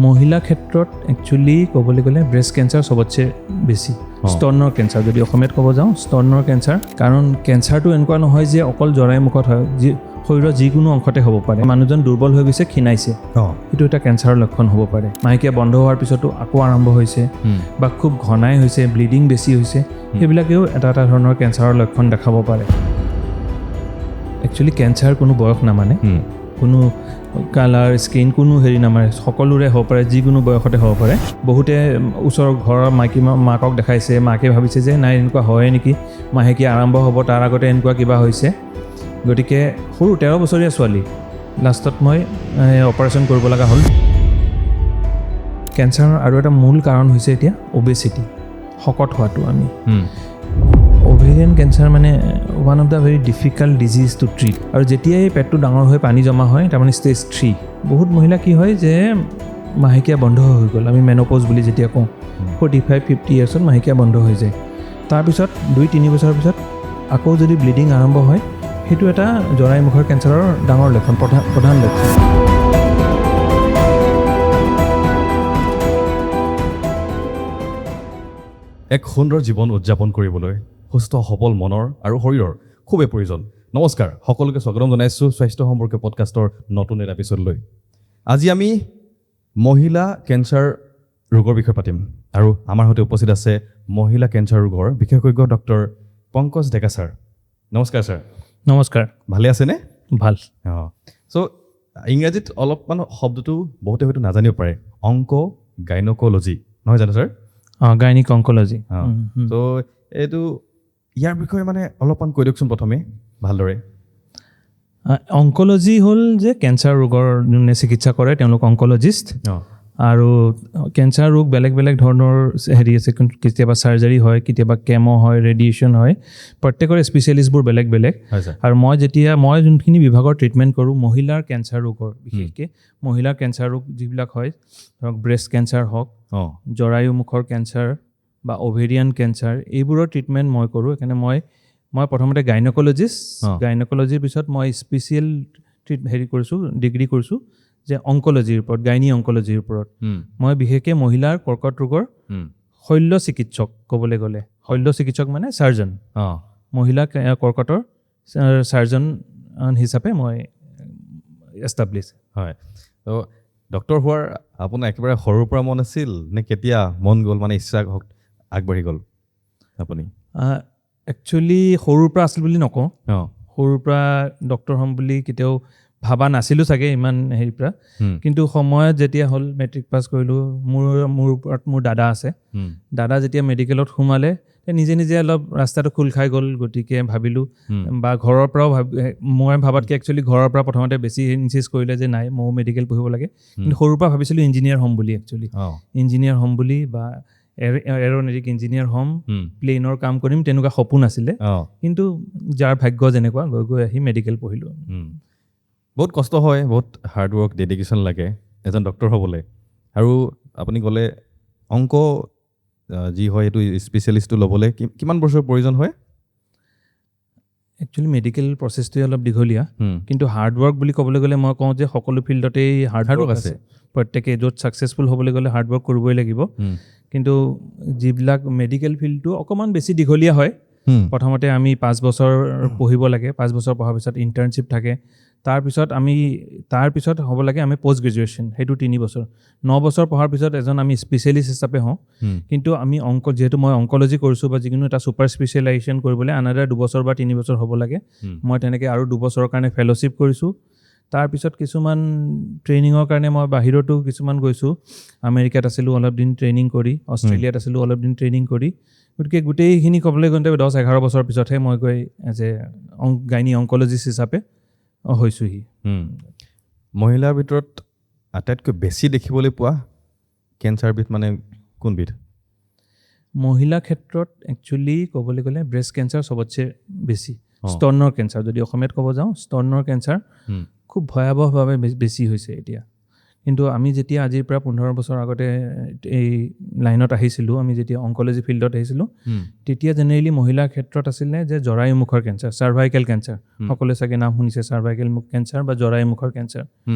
মহিলা ক্ষেত্ৰত একচুৱেলি ক'বলৈ গ'লে ব্ৰেষ্ট কেঞ্চাৰ চবতছে বেছি, স্তনৰ কেঞ্চাৰ যদি অসমীয়াত ক'ব যাওঁ স্তনৰ কেঞ্চাৰ। কাৰণ কেঞ্চাৰটো এনেকুৱা নহয় যে অকল জৰায়ু মুখত হয়, যি শৰীৰৰ যিকোনো অংশতে হ'ব পাৰে। মানুহজন দুৰ্বল হৈ গৈছে, ক্ষীণাইছে, সেইটো এটা কেঞ্চাৰৰ লক্ষণ হ'ব পাৰে। মাহেকীয়া বন্ধ হোৱাৰ পিছতো আকৌ আৰম্ভ হৈছে বা খুব ঘনাই হৈছে, ব্লিডিং বেছি হৈছে, সেইবিলাকেও এটা এটা ধৰণৰ কেঞ্চাৰৰ লক্ষণ দেখাব পাৰে। একচুৱেলি কেঞ্চাৰ কোনো বয়স নামানে, কোনো কালাৰ, স্কিন, কোনো হেৰি নামাৰে, সকলোৰে হ'ব পাৰে, যিকোনো বয়সতে হ'ব পাৰে। বহুতে ওচৰৰ ঘৰৰ মাইকী মাকক দেখাইছে, মাকে ভাবিছে যে নাই এনেকুৱা হয় নেকি, মাহেকীয়া আৰম্ভ হ'ব তাৰ আগতে এনেকুৱা কিবা হৈছে। গতিকে সৰু 13 বছৰীয়া ছোৱালী লাষ্টত মই অপাৰেশ্যন কৰিব লগা হ'ল। কেঞ্চাৰৰ আৰু এটা মূল কাৰণ হৈছে এতিয়া অবেচিটি, শকত হোৱাটো। আমি অভেৰিয়ান কেঞ্চাৰ মানে one of the very difficult disease to treat. আৰু যেতিয়াই পেটটো ডাঙৰ হৈ পানী জমা হয়, তাৰমানে ষ্টেজ 3, বহুত মহিলা কি হয় যে মাহেকীয়া বন্ধ হৈ গ'ল, আমি মেন'পজ বুলি যেতিয়া কওঁ, 45-50 ইয়াৰ্ছত মাহেকীয়া বন্ধ হৈ যায়। তাৰপিছত 2-3 বছৰৰ পিছত আকৌ যদি ব্লিডিং আৰম্ভ হয়, সেইটো এটা জৰায়ু মুখৰ কেঞ্চাৰৰ ডাঙৰ লক্ষণ, প্ৰধান লক্ষণ। এক সুন্দৰ জীৱন উদযাপন কৰিবলৈ সুস্থ সবল মনৰ আৰু শৰীৰৰ খুবেই প্ৰয়োজন। নমস্কাৰ, সকলোকে স্বাগতম জনাইছোঁ স্বাস্থ্য সম্পৰ্কীয় পডকাষ্টৰ নতুন এটা এপিছ'ডলৈ। আজি আমি মহিলা কেঞ্চাৰ ৰোগৰ বিষয়ে পাতিম আৰু আমাৰ সৈতে উপস্থিত আছে মহিলা কেঞ্চাৰ ৰোগৰ বিশেষজ্ঞ ডক্টৰ পংকজ ডেকা ছাৰ। নমস্কাৰ ছাৰ। নমস্কাৰ। ভালে আছেনে? ভাল। অঁ, চ' ইংৰাজীত অলপমান শব্দটো বহুতে হয়তো নাজানিব পাৰে, অংক গাইনক'লজি নহয় জানো ছাৰ? অঁ, গাইনিক অংক'লজি। অঁ, চ' এইটো ইয়াৰ বিষয়ে মানে অলপমান কৈ দিয়কচোন প্ৰথমে ভালদৰে। অংক'লজি হ'ল যে কেঞ্চাৰ ৰোগৰ যোনে চিকিৎসা কৰে তেওঁলোক অংক'লজিষ্ট। আৰু কেঞ্চাৰ ৰোগ বেলেগ বেলেগ ধৰণৰ হেৰি আছে, কেতিয়াবা চাৰ্জাৰী হয়, কেতিয়াবা কেম' হয়, ৰেডিয়েশ্যন হয়, প্ৰত্যেকৰে স্পেচিয়েলিষ্টবোৰ বেলেগ বেলেগ। আৰু মই যোনখিনি বিভাগৰ ট্ৰিটমেণ্ট কৰোঁ মহিলাৰ কেঞ্চাৰ ৰোগৰ, বিশেষকৈ মহিলাৰ কেঞ্চাৰ ৰোগ যিবিলাক হয়, ধৰক ব্ৰেষ্ট কেঞ্চাৰ হওক, জৰায়ু মুখৰ কেঞ্চাৰ বা অভেৰিয়ান কেঞ্চাৰ, এইবোৰৰ ট্ৰিটমেণ্ট মই কৰোঁ। সেইকাৰণে মই প্ৰথমতে গাইনক'লজিষ্ট, গাইনক'লজিৰ পিছত মই স্পেচিয়েল হেৰি কৰিছোঁ, ডিগ্ৰী কৰিছোঁ যে অংক'লজিৰ ওপৰত, গাইনী অংক'লজিৰ ওপৰত। মই বিশেষকৈ মহিলাৰ কৰ্কট ৰোগৰ শল্য চিকিৎসক ক'বলৈ গ'লে, শল্য চিকিৎসক মানে চাৰ্জন, মহিলা কৰ্কটৰ চাৰ্জন হিচাপে মই এষ্টাব্লিছ। হয়। ত' ডক্টৰ হোৱাৰ আপোনাৰ একেবাৰে সৰুৰ পৰা মন আছিল নে কেতিয়া মন গ'ল, মানে ইচ্ছা আগবাঢ়ি গ'ল আপুনি? একচুৱেলি সৰুৰ পৰা আছিল বুলি নকওঁ, সৰুৰ পৰা ডক্টৰ হ'ম বুলি কেতিয়াও ভাবা নাছিলোঁ চাগে ইমান হেৰিৰ পৰা। কিন্তু সময়ত যেতিয়া হ'ল, মেট্ৰিক পাছ কৰিলোঁ, মোৰ ওপৰত মোৰ দাদা আছে, দাদা যেতিয়া মেডিকেলত সোমালে নিজে নিজে অলপ ৰাস্তাটো খোল খাই গ'ল। গতিকে ভাবিলোঁ বা ঘৰৰ পৰাও মই ভাবাতকৈ একচুৱেলি ঘৰৰ পৰা প্ৰথমতে বেছি ইনচিষ্ট কৰিলে যে নাই ময়ো মেডিকেল পঢ়িব লাগে। কিন্তু সৰুৰ পৰা ভাবিছিলোঁ ইঞ্জিনিয়াৰ হ'ম বুলি, একচুৱেলি ইঞ্জিনিয়াৰ হ'ম বুলি বা এৰ'নটিক ইঞ্জিনিয়াৰ হ'ম, প্লেনৰ কাম কৰিম, তেনেকুৱা সপোন আছিলে। কিন্তু যাৰ ভাগ্য যেনেকুৱা, গৈ গৈ আহি মেডিকেল পঢ়িলোঁ। বহুত কষ্ট হয়, বহুত হাৰ্ড ৱৰ্ক, ডেডিকেশ্যন লাগে এজন ডক্টৰ হ'বলৈ। আৰু আপুনি ক'লে অংক যি হয় সেইটো স্পেচিয়েলিষ্টটো ল'বলৈ কিমান বছৰৰ প্ৰয়োজন হয়? একচুৱেলি মেডিকেল প্ৰচেছটোৱে অলপ দীঘলীয়া, কিন্তু হাৰ্ড ৱৰ্ক বুলি ক'বলৈ গ'লে মই কওঁ যে সকলো ফিল্ডতেই হাৰ্ড ৱৰ্ক আছে। প্ৰত্যেকে য'ত ছাকচেছফুল হ'বলৈ গ'লে হাৰ্ড ৱৰ্ক কৰিবই লাগিব। কিন্তু যিবিলাক মেডিকেল ফিল্ডটো অকণমান বেছি দীঘলীয়া হয়। প্ৰথমতে আমি 5 বছৰ পঢ়িব লাগে, 5 বছৰ পঢ়াৰ পিছত ইণ্টাৰ্ণশ্বিপ থাকে, তাৰপিছত হ'ব লাগে আমি পষ্ট গ্ৰেজুৱেশ্যন, সেইটো 3 বছৰ। 9 বছৰ পঢ়াৰ পিছত এজন আমি স্পেচিয়েলিষ্ট হিচাপে হওঁ। কিন্তু আমি যিহেতু মই অংক'লজি কৰিছোঁ বা যিকোনো এটা ছুপাৰ স্পেচিয়েলাইজেশ্যন কৰিবলৈ আনাডাৰ 2 বছৰ বা 3 বছৰ হ'ব লাগে। মই তেনেকৈ আৰু 2 বছৰৰ কাৰণে ফেল'শ্বিপ কৰিছোঁ। তাৰপিছত কিছুমান ট্ৰেইনিঙৰ কাৰণে মই বাহিৰতো কিছুমান গৈছোঁ, আমেৰিকাত আছিলোঁ অলপ দিন ট্ৰেইনিং কৰি, অষ্ট্ৰেলিয়াত আছিলোঁ অলপ দিন ট্ৰেইনিং কৰি। গতিকে গোটেইখিনি ক'বলৈ গ'লে 10-11 বছৰৰ পিছতহে মই গৈ এজ এ গাইনী অংক'লজিষ্ট হিচাপে হৈছোঁহি। মহিলাৰ ভিতৰত আটাইতকৈ বেছি দেখিবলৈ পোৱা কেঞ্চাৰবিধ মানে কোনবিধ? মহিলা ক্ষেত্ৰত একচুৱেলি ক'বলৈ গ'লে ব্ৰেষ্ট কেঞ্চাৰ চবতছে বেছি, স্তনৰ কেঞ্চাৰ যদি অসমীয়াত ক'ব যাওঁ, স্তনৰ কেঞ্চাৰ খুব ভয়াৱহভাৱে বেছি হৈছে এতিয়া। কিন্তু আমি যেতিয়া আজিৰ পৰা 15 বছৰ আগতে এই লাইনত আহিছিলোঁ, আমি যেতিয়া অংক'লজি ফিল্ডত আহিছিলোঁ, তেতিয়া জেনেৰেলি মহিলাৰ ক্ষেত্ৰত আছিলে যে জৰায়ু মুখৰ কেঞ্চাৰ, চাৰ্ভাইকেল কেঞ্চাৰ, সকলোৱে চাগে নাম শুনিছে, চাৰ্ভাইকেল কেঞ্চাৰ বা জৰায়ু মুখৰ কেঞ্চাৰ,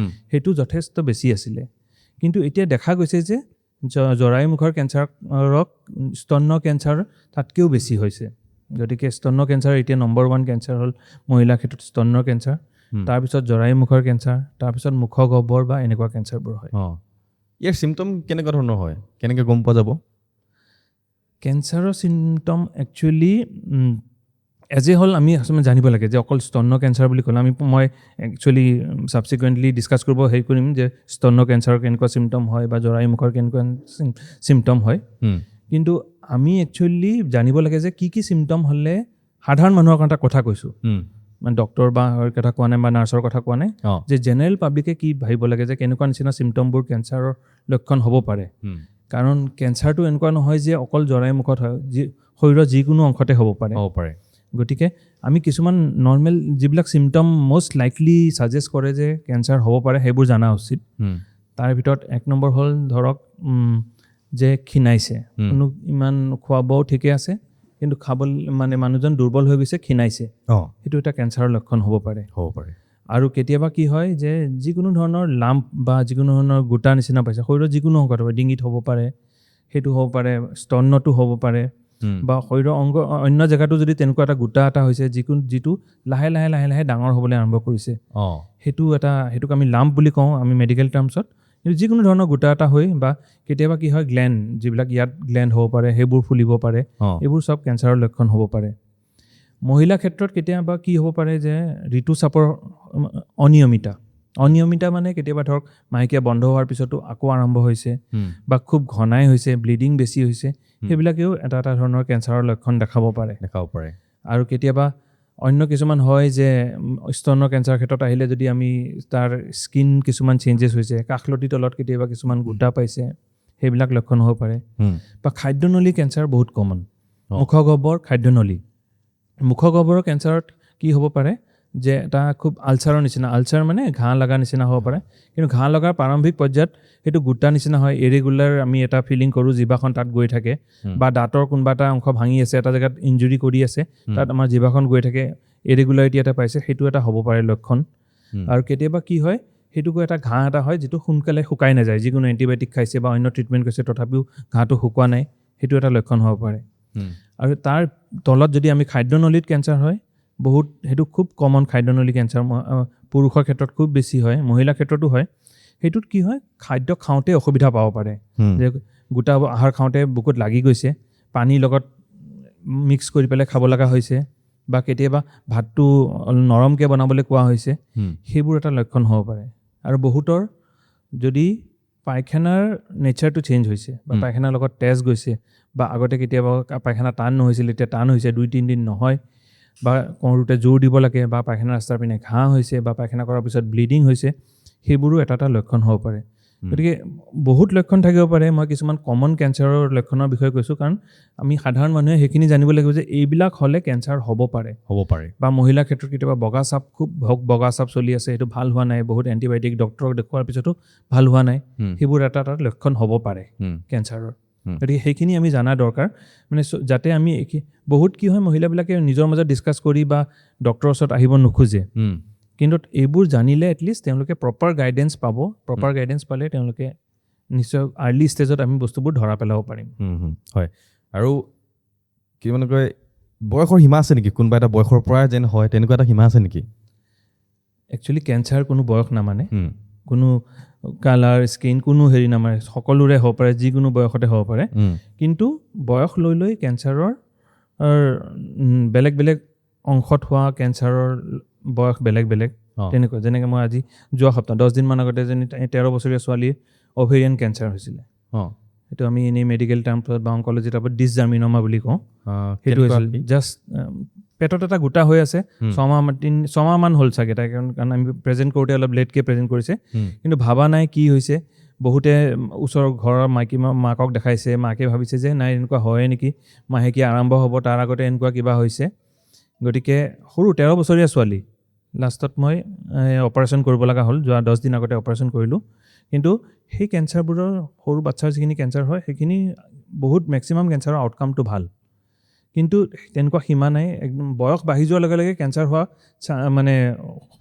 সেইটো যথেষ্ট বেছি আছিলে। কিন্তু এতিয়া দেখা গৈছে যে জৰায়ু মুখৰ কেঞ্চাৰক স্তন্য কেঞ্চাৰ তাতকৈও বেছি হৈছে। গতিকে স্তন্য কেঞ্চাৰ এতিয়া নম্বৰ 1 কেঞ্চাৰ হ'ল মহিলাৰ ক্ষেত্ৰত স্তন্য কেঞ্চাৰ, তাৰপিছত জৰায়ু মুখৰ কেঞ্চাৰ, তাৰপিছত মুখগহ্বৰ বা এনেকুৱা কেঞ্চাৰবোৰ হয়। ইয়াৰ চিমটম কেনেকুৱা ধৰণৰ হয়, কেনেকৈ গম পোৱা যাব? কেঞ্চাৰৰ চিমটম একচুৱেলি এজ এ হ'ল আমি আচলতে জানিব লাগে যে অকল স্তন্য কেঞ্চাৰ বুলি ক'লে মই একচুৱেলি ছাবচিকুৱেণ্টলি ডিছকাছ কৰিব হেৰি কৰিম যে স্তন্য কেঞ্চাৰৰ কেনেকুৱা চিমটম হয় বা জৰায়ু মুখৰ কেনেকুৱা চিমটম হয়। কিন্তু আমি একচুৱেলি জানিব লাগে যে কি কি চিমটম হ'লে সাধাৰণ মানুহৰ কাৰণে এটা কথা কৈছোঁ, মানে ডক্টৰ বা কথা কোৱা নাই বা নাৰ্ছৰ কথা কোৱা নাই, যে জেনেৰেল পাব্লিকে কি ভাবিব লাগে যে কেনেকুৱা নিচিনা চিমটমবোৰ কেঞ্চাৰৰ লক্ষণ হ'ব পাৰে। কাৰণ কেঞ্চাৰটো এনেকুৱা নহয় যে অকল জৰায়ু মুখত হয়, যি শৰীৰৰ যিকোনো অংশতে হ'ব পাৰে। হ'ব পাৰে। গতিকে আমি কিছুমান নৰ্মেল যিবিলাক চিমটম মষ্ট লাইকলি ছাজেষ্ট কৰে যে কেঞ্চাৰ হ'ব পাৰে সেইবোৰ জনা উচিত। তাৰ ভিতৰত 1 নম্বৰ হ'ল ধৰক যে ক্ষীণাইছে, কোনো ইমান খোৱা বোৱাও ঠিকে আছে কিন্তু খাবলৈ মানে মানুহজন দুৰ্বল হৈ গৈছে, ক্ষীণাইছে, সেইটো এটা কেঞ্চাৰৰ লক্ষণ হ'ব পাৰে। হ'ব পাৰে। আৰু কেতিয়াবা কি হয় যে যিকোনো ধৰণৰ লাম্প বা যিকোনো ধৰণৰ গোটা নিচিনা পাইছে শৰীৰৰ যিকোনো অংশত হ'ব পাৰে, ডিঙিত হ'ব পাৰে, সেইটো হ'ব পাৰে, স্তনতো হ'ব পাৰে, বা শৰীৰৰ অংগ অন্য জেগাতো যদি তেনেকুৱা এটা গোটা এটা হৈছে যিটো লাহে লাহে লাহে লাহে ডাঙৰ হ'বলৈ আৰম্ভ কৰিছে, সেইটোক আমি লাম্প বুলি কওঁ আমি মেডিকেল টাৰ্মছত। কিন্তু যিকোনো ধৰণৰ গোটা এটা হৈ বা কেতিয়াবা কি হয় গ্লেণ্ড, যিবিলাক ইয়াত গ্লেণ্ড হ'ব পাৰে সেইবোৰ ফুলিব পাৰে, এইবোৰ চব কেঞ্চাৰৰ লক্ষণ হ'ব পাৰে। মহিলাৰ ক্ষেত্ৰত কেতিয়াবা কি হ'ব পাৰে যে ঋতুস্ৰাৱৰ অনিয়মিতা, অনিয়মিতা মানে কেতিয়াবা ধৰক মাহেকীয়া বন্ধ হোৱাৰ পিছতো আকৌ আৰম্ভ হৈছে বা খুব ঘনাই হৈছে, ব্লিডিং বেছি হৈছে, সেইবিলাকেও এটা এটা ধৰণৰ কেঞ্চাৰৰ লক্ষণ দেখাব পাৰে। দেখাব পাৰে। আৰু কেতিয়াবা অন্য কিছুমান হয় যে স্তনৰ কেঞ্চাৰৰ ক্ষেত্ৰত আহিলে যদি আমি তাৰ স্কিন কিছুমান চেঞ্জেছ হৈছে, কাষলতিৰ তলত কেতিয়াবা কিছুমান গোটা পাইছে, সেইবিলাক লক্ষণ হ'ব পাৰে। বা খাদ্যনলী কেঞ্চাৰ বহুত কমন, মুখগহ্বৰ খাদ্যনলী। মুখগহ্বৰৰ কেঞ্চাৰত কি হ'ব পাৰে যে এটা খুব আলচাৰৰ নিচিনা, আলচাৰ মানে ঘাঁ লগা নিচিনা হ'ব পাৰে, কিন্তু ঘাঁ লগাৰ প্ৰাৰম্ভিক পৰ্যায়ত সেইটো গোটা নিচিনা হয়, ইৰেগুলাৰ আমি এটা ফিলিং কৰোঁ, জিভাখন তাত গৈ থাকে, বা দাঁতৰ কোনোবা এটা অংশ ভাঙি আছে, এটা জেগাত ইঞ্জুৰি কৰি আছে, তাত আমাৰ জিভাখন গৈ থাকে, ইৰেগুলাৰিটি এটা পাইছে, সেইটো এটা হ'ব পাৰে লক্ষণ। আৰু কেতিয়াবা কি হয় সেইটোকো এটা ঘাঁ এটা হয় যিটো সোনকালে শুকাই নাযায়, যিকোনো এণ্টিবায়'টিক খাইছে বা অন্য ট্ৰিটমেণ্ট কৰিছে তথাপিও ঘাঁটো শুকোৱা নাই, সেইটো এটা লক্ষণ হ'ব পাৰে। আৰু তাৰ তলত যদি আমি খাদ্যনলীত কেঞ্চাৰ হয়, বহুত সেইটো খুব কমন খাদ্যনলী কেঞ্চাৰ, পুৰুষৰ ক্ষেত্ৰত খুব বেছি হয়, মহিলাৰ ক্ষেত্ৰতো হয়। সেইটোত কি হয়, খাদ্য খাওঁতে অসুবিধা পাব পাৰে, যে গোটা আহাৰ খাওঁতে বুকুত লাগি গৈছে, পানীৰ লগত মিক্স কৰি পেলাই খাব লগা হৈছে, বা কেতিয়াবা ভাতটো নৰমকৈ বনাবলৈ কোৱা হৈছে, সেইবোৰ এটা লক্ষণ হ'ব পাৰে। আৰু বহুতৰ যদি পায়খানাৰ নেচাৰটো চেঞ্জ হৈছে বা পায়খানাৰ লগত তেজ গৈছে, বা আগতে কেতিয়াবা পায়খানা টান নহৈছিল এতিয়া টান হৈছে, 2-3 দিন নহয়, বা কৰোঁতে জোৰ দিব লাগে, বা পায়খানা ৰাস্তাৰ পিনে ঘাঁ হৈছে, বা পায়খানা কৰাৰ পিছত ব্লিডিং হৈছে, সেইবোৰো এটা এটা লক্ষণ হ'ব পাৰে। গতিকে বহুত লক্ষণ থাকিব পাৰে। মই কিছুমান কমন কেঞ্চাৰৰ লক্ষণৰ বিষয়ে কৈছোঁ, কাৰণ আমি সাধাৰণ মানুহে সেইখিনি জানিব লাগিব যে এইবিলাক হ'লে কেঞ্চাৰ হ'ব পাৰে। হ'ব পাৰে। বা মহিলাৰ ক্ষেত্ৰত কেতিয়াবা বগা চাপ, খুব বগা চাপ চলি আছে, সেইটো ভাল হোৱা নাই, বহুত এণ্টিবায়'টিক ডক্টৰক দেখুওৱাৰ পিছতো ভাল হোৱা নাই, সেইবোৰ এটা এটা লক্ষণ হ'ব পাৰে কেঞ্চাৰৰ। গতিকে সেইখিনি আমি জনা দৰকাৰ, মানে যাতে আমি বহুত কি হয় মহিলাবিলাকে নিজৰ মাজত ডিছকাছ কৰি বা ডক্টৰৰ ওচৰত আহিব নোখোজে, কিন্তু এইবোৰ জানিলে এটলিষ্ট তেওঁলোকে প্ৰপাৰ গাইডেঞ্চ পাব। প্ৰপাৰ গাইডেঞ্চ পালে তেওঁলোকে নিশ্চয় আৰ্লি ষ্টেজত আমি বস্তুবোৰ ধৰা পেলাব পাৰিম। হয়। আৰু কি মানে কয়, বয়সৰ সীমা আছে নেকি? কোনোবা এটা বয়সৰ পৰা যেন হয় তেনেকুৱা এটা সীমা আছে নেকি? একচুৱেলি কেঞ্চাৰ কোনো বয়স নামানে, কোনো কালাৰ, স্কিন, কোনো হেৰি নামানে, সকলোৰে হ'ব পাৰে, যিকোনো বয়সতে হ'ব পাৰে। কিন্তু বয়স লৈ লৈ কেঞ্চাৰৰ বেলেগ বেলেগ অংশত হোৱা কেঞ্চাৰৰ বয়স বেলেগ বেলেগ। তেনেকুৱা যেনেকৈ মই আজি যোৱা সপ্তাহ 10 দিনমান আগতে এজনী 13 বছৰীয়া ছোৱালীৰ অভেৰিয়ান কেঞ্চাৰ হৈছিলে। সেইটো আমি এনেই মেডিকেল টাৰ্মছত বা অংকলজি টাৰ্মত ডিছজাৰ্মিনমা বুলি কওঁ। সেইটো কেনেকুৱা হৈছিল কি? জাষ্ট পেটত এটা গোটা হৈ আছে, ছমাহমান হ'ল চাগে তাই, কাৰণ আমি প্ৰেজেণ্ট কৰোঁতে অলপ লেটকৈ প্ৰেজেণ্ট কৰিছে, কিন্তু ভাবা নাই কি হৈছে। বহুতে ওচৰৰ ঘৰৰ মাইকী মাকক দেখাইছে, মাকে ভাবিছে যে নাই এনেকুৱা হয়ে নেকি, মাহেকীয়া আৰম্ভ হ'ব তাৰ আগতে এনেকুৱা কিবা হৈছে। গতিকে সৰু 13 বছৰীয়া ছোৱালী, লাষ্টত মই অপাৰেশ্যন কৰিব লগা হ'ল, যোৱা 10 দিন আগতে অপাৰেশ্যন কৰিলোঁ। কিন্তু সেই কেঞ্চাৰবোৰৰ সৰু বাচ্ছাৰ যিখিনি কেঞ্চাৰ হয় সেইখিনি বহুত মেক্সিমাম কেঞ্চাৰৰ আউটকামটো ভাল, কিন্তু তেনেকুৱা সীমা নাই। একদম বয়স বাঢ়ি যোৱাৰ লগে লগে কেঞ্চাৰ হোৱা মানে